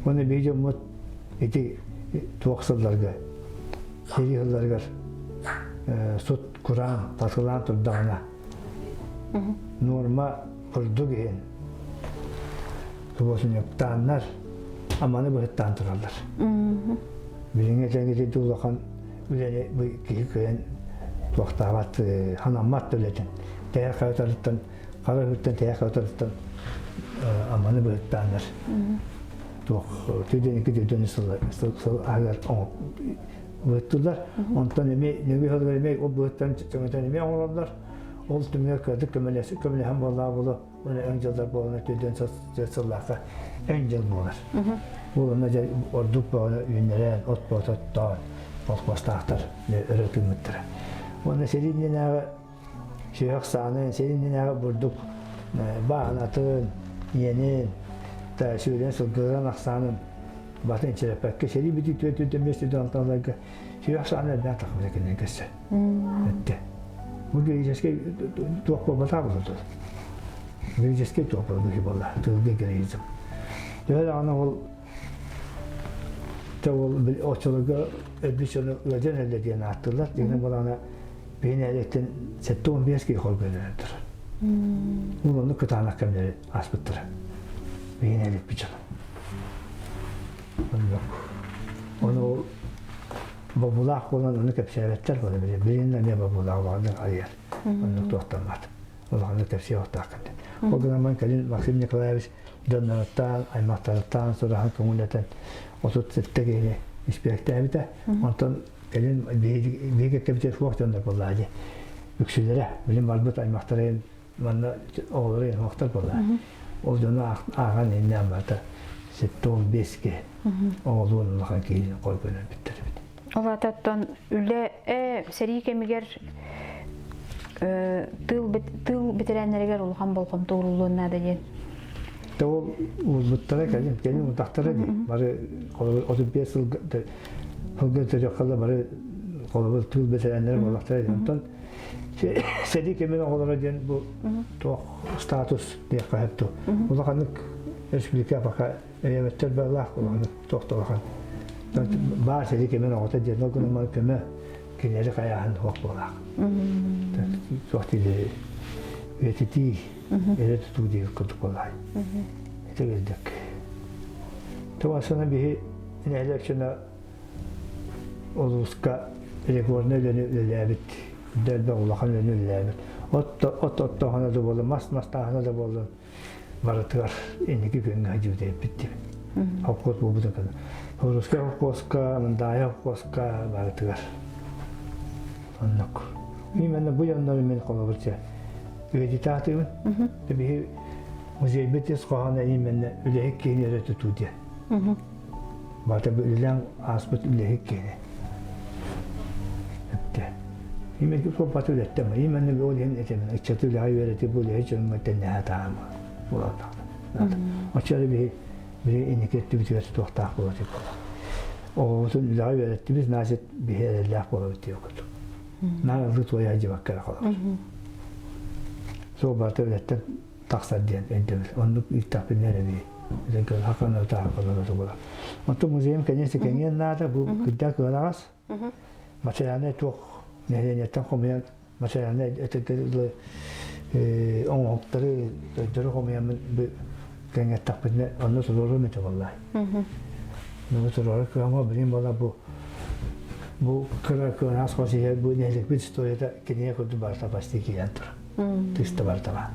Уонна биир дьоммут ити туох сылларга, сэрии сылларыгар сут кураан, татылаан турдаҕына. Нуорма бурдук иһин субуотунньуктааннар аманы быһыттаан тураллар. Билиҥҥи тэҥҥэ улахан үлэни киһи кыайан туохтаабат, ханаммат да үлэтин. Тэйэр хайатарыттан, хара өттүттэн тэйэр хайатарыттан аманы быһыттааннар туох түдэн икки түдэн сыл сыл аһыгар быһыттылар. Онтон эмиэ нөҥүө сылыгар эмиэ ол быһыттан чөҥөтөн эмиэ оҥороллор. Ол түмүгэр кыратык көмөлөһөн буоллаҕа буолуо уонна өҥ дьыллар буолан түдэн сыллаахха өҥ дьыл буолар. Ол онно дьэ ордук бөҕөнү үүннэрэн, от боото оттоон, холкуостаахтар өрө тыыммыттара. Уонна сэрии иннинээҕи сүһүөх саанын, сэрии иннинээҕи бурдук бааһынатын, иэнин, сүүрэн сылгыларын ахсаанын батын инчирэппэккэ сэрии бүтүү түөрт миэстэ алталарга сүһүөх сааны элбээн тахсыбыта кинилэр көссө. Эттэ. Бу греческий туох буолбатах буолла. Греческий туох буолла буолла. Тылга гречизм. Төһө даҕаны ол ол оччолорго өлбүт дьону ыалдьан өллө диэн ааттыыллар. Дигинэ буолаана биһи нэһилиэктэн 75 киһи хоргуйан өлөн турар. Ол оннук кытаанах кэмнэри ааспыттара. Биһи нэһилиэкпит дьоно. Оннук. Ону ол бобуулаах буолан ону кэпсээбэттэр буола били билин эмиэ бобуулаах улаханнык арыйар. Оннук туохтаммат. Улаханнык кэпсиэ охтоох кэлин. Ол гынан кэлин Максим Николаевич дьонноруттан, аймахтарыттан сураһан көҥүллэтэн 37 киһини испиэктээбитэ. Онтон кэлин биһиги кэпсиэ суох дьоннор буоллаа дии. Үксүлэрэ билин барбыт аймахтарын манна оҕолоро аймахтар буоллаа. Ол дьону ааҕан иннээн барда 75 киһи оҕолуун улахан киһини қой бүттэр эбит. Ол аата үлэ сэрии кэмигэр тыыл тыыл бэтэрээннэригэр улахан болҕомто ууруллуон наада диэн. Те ол уурбуттара кэлин кэлин утахтара дии. Бары холобур 35 сылга сылга төрүөххэ бары холобур тыыл бэтэрээннэрэ буоллахтара дии. Онтон сэрии кэмин оҕолоро диэн бу туох статус диэххэ сөп дуо. Улаханнык республика пока өйөөбөттөр баалаах улаханнык туох да улахан баар сэрии кэмин оҕото диэн ол гынан көмө кинилэри хайааһын суох буолаах. Суох диили үйэтитии, эрэ тутуу диир курдук буолаай. Ити кырдык. Туосана биһи нэһилиэк дьоно улууска рекордный үлэни үлэлээбит, элбэх улахан үлэни үлэлээбит. От от оттооһуна да буоллун, мас мастааһына да буоллун, барытыгар инники күөҥҥэ сылдьыбыт эбиппит диэбит. Холкуос буолбута кэннэ. Русскай холкуоска, Мындаайа холкуоска барытыгар. Оннук. Именно бу дьоннору мен холобур чэ үйэтитаатыбын. Биһи музейбит ис хоһооно именно үлэһит киһини өрө тутуу диэн. Бата үлэлээн ааспыт үлэһит киһини. Эттэ. Именно коппаты үлэттем. Именно ол иһин этемин. Ыччаты үлэҕэ үөрэти бу үлэһит дьоҥҥо тэннэһэ таама. Буолаатаҕына. Оччоҕо биһи биһи инники өттүбүтүгэр тутуохтаах буолар дип буолар. Оҕобутун үлэҕэ үөрэттибит, значит биһи эрэллээх буолабыт диye курдук. Наар ылыы туойа дьыбакка эрэ холобур. Суох барыта үлэттэн тахсар диэн өйдөбүл. Оннук ииттэхпинэ эрэ бии. Онтон музейым кэнниси кэҥиэн наада, бу кырдьаак ыараҕас. Материальнай туох нэһилиэнньэттэн хомуйан материальнай этэргэ оҥоһуктары, өйдөрү хомуйаммын кэҥэттэхпитинэ онно туруорум этэ буоллаа. Онно туруорар кыаҕым билин буола бу бу кыра кыанаас хос иһэр бу нэһиликпит историята кинигэ курдук барыта почти киирэн турар. Тыста барыта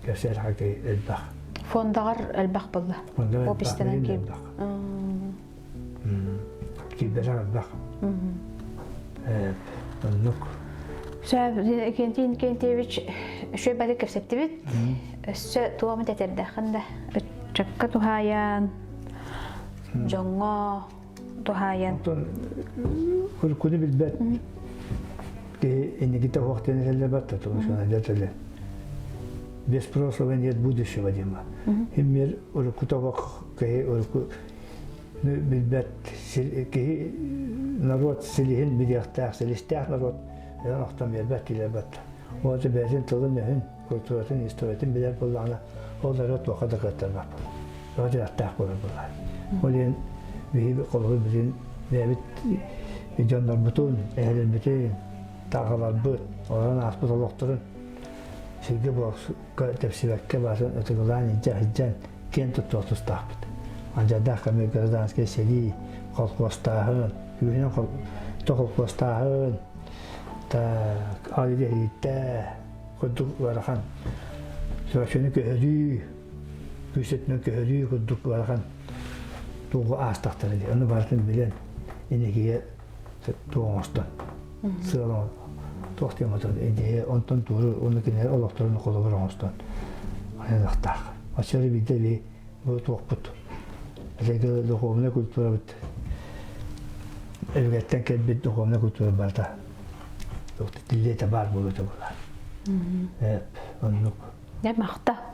Кэпсээн хакай элбэх. Фондаҕар элбэх буолла. Опистэнэн киирбит. Киирбэтэх элбэх. Оннук. Сөп, Кентин Кентьевич, үчүгэй бары кэпсэттибит. Өссө туом этэрдэххин да. Ыччакка туһаайан, дьоҥҥо туһаайан. Онтон уруккуну билбэт киһи инникитэ суох диэн этэллэр батта тугу Без прошлого нет будущего дима. Иммер урукку тобох киһи урукку билбэт киһи народ силиһин билиэхтээх, силистээх народ өлөн охтон биэрбэт килэр батта. Ол бэйэтин тылын-өһүн, культуратын, историятын билэр буоллаҕына, ол народ туохха да кыаттарбат буолар. Дьарыктаах буолар буолар. Ол иһин биһиги холобур билин бэйэбит дьоннорбутун, эһэлэрбитин, таҕаларбыт, олорон ааспыт олохторун. Сиргэ буолка тэпсибэккэ баатын ытыгылаан илдьэ сылдьан киэн туттуох тустаахпыт. Алдьардаах кэмҥэ гражданскай сэрии, колхуостааһын, күүһүнэн колхуостааһын, так, али курдук ыарахан Чурапчыны көһөрүү, күүс өттүнэн көһөрүү курдук ыарахан тугу аастахтара дии. Ону барытын билэн, инникигэ туох оҥостон, сыал туох диэн отон идея онтон туору уонна кинилэр олохторун холобур оҥостон айаныахтаах. Оччоҕо биирдэ би бу туохпут этэгэ духовнай культурабыт өбүгэттэн кэлбит духовнай культура барыта тиллиэтэ баар буолуо буолар. Эп, оннук. Дьэ махта.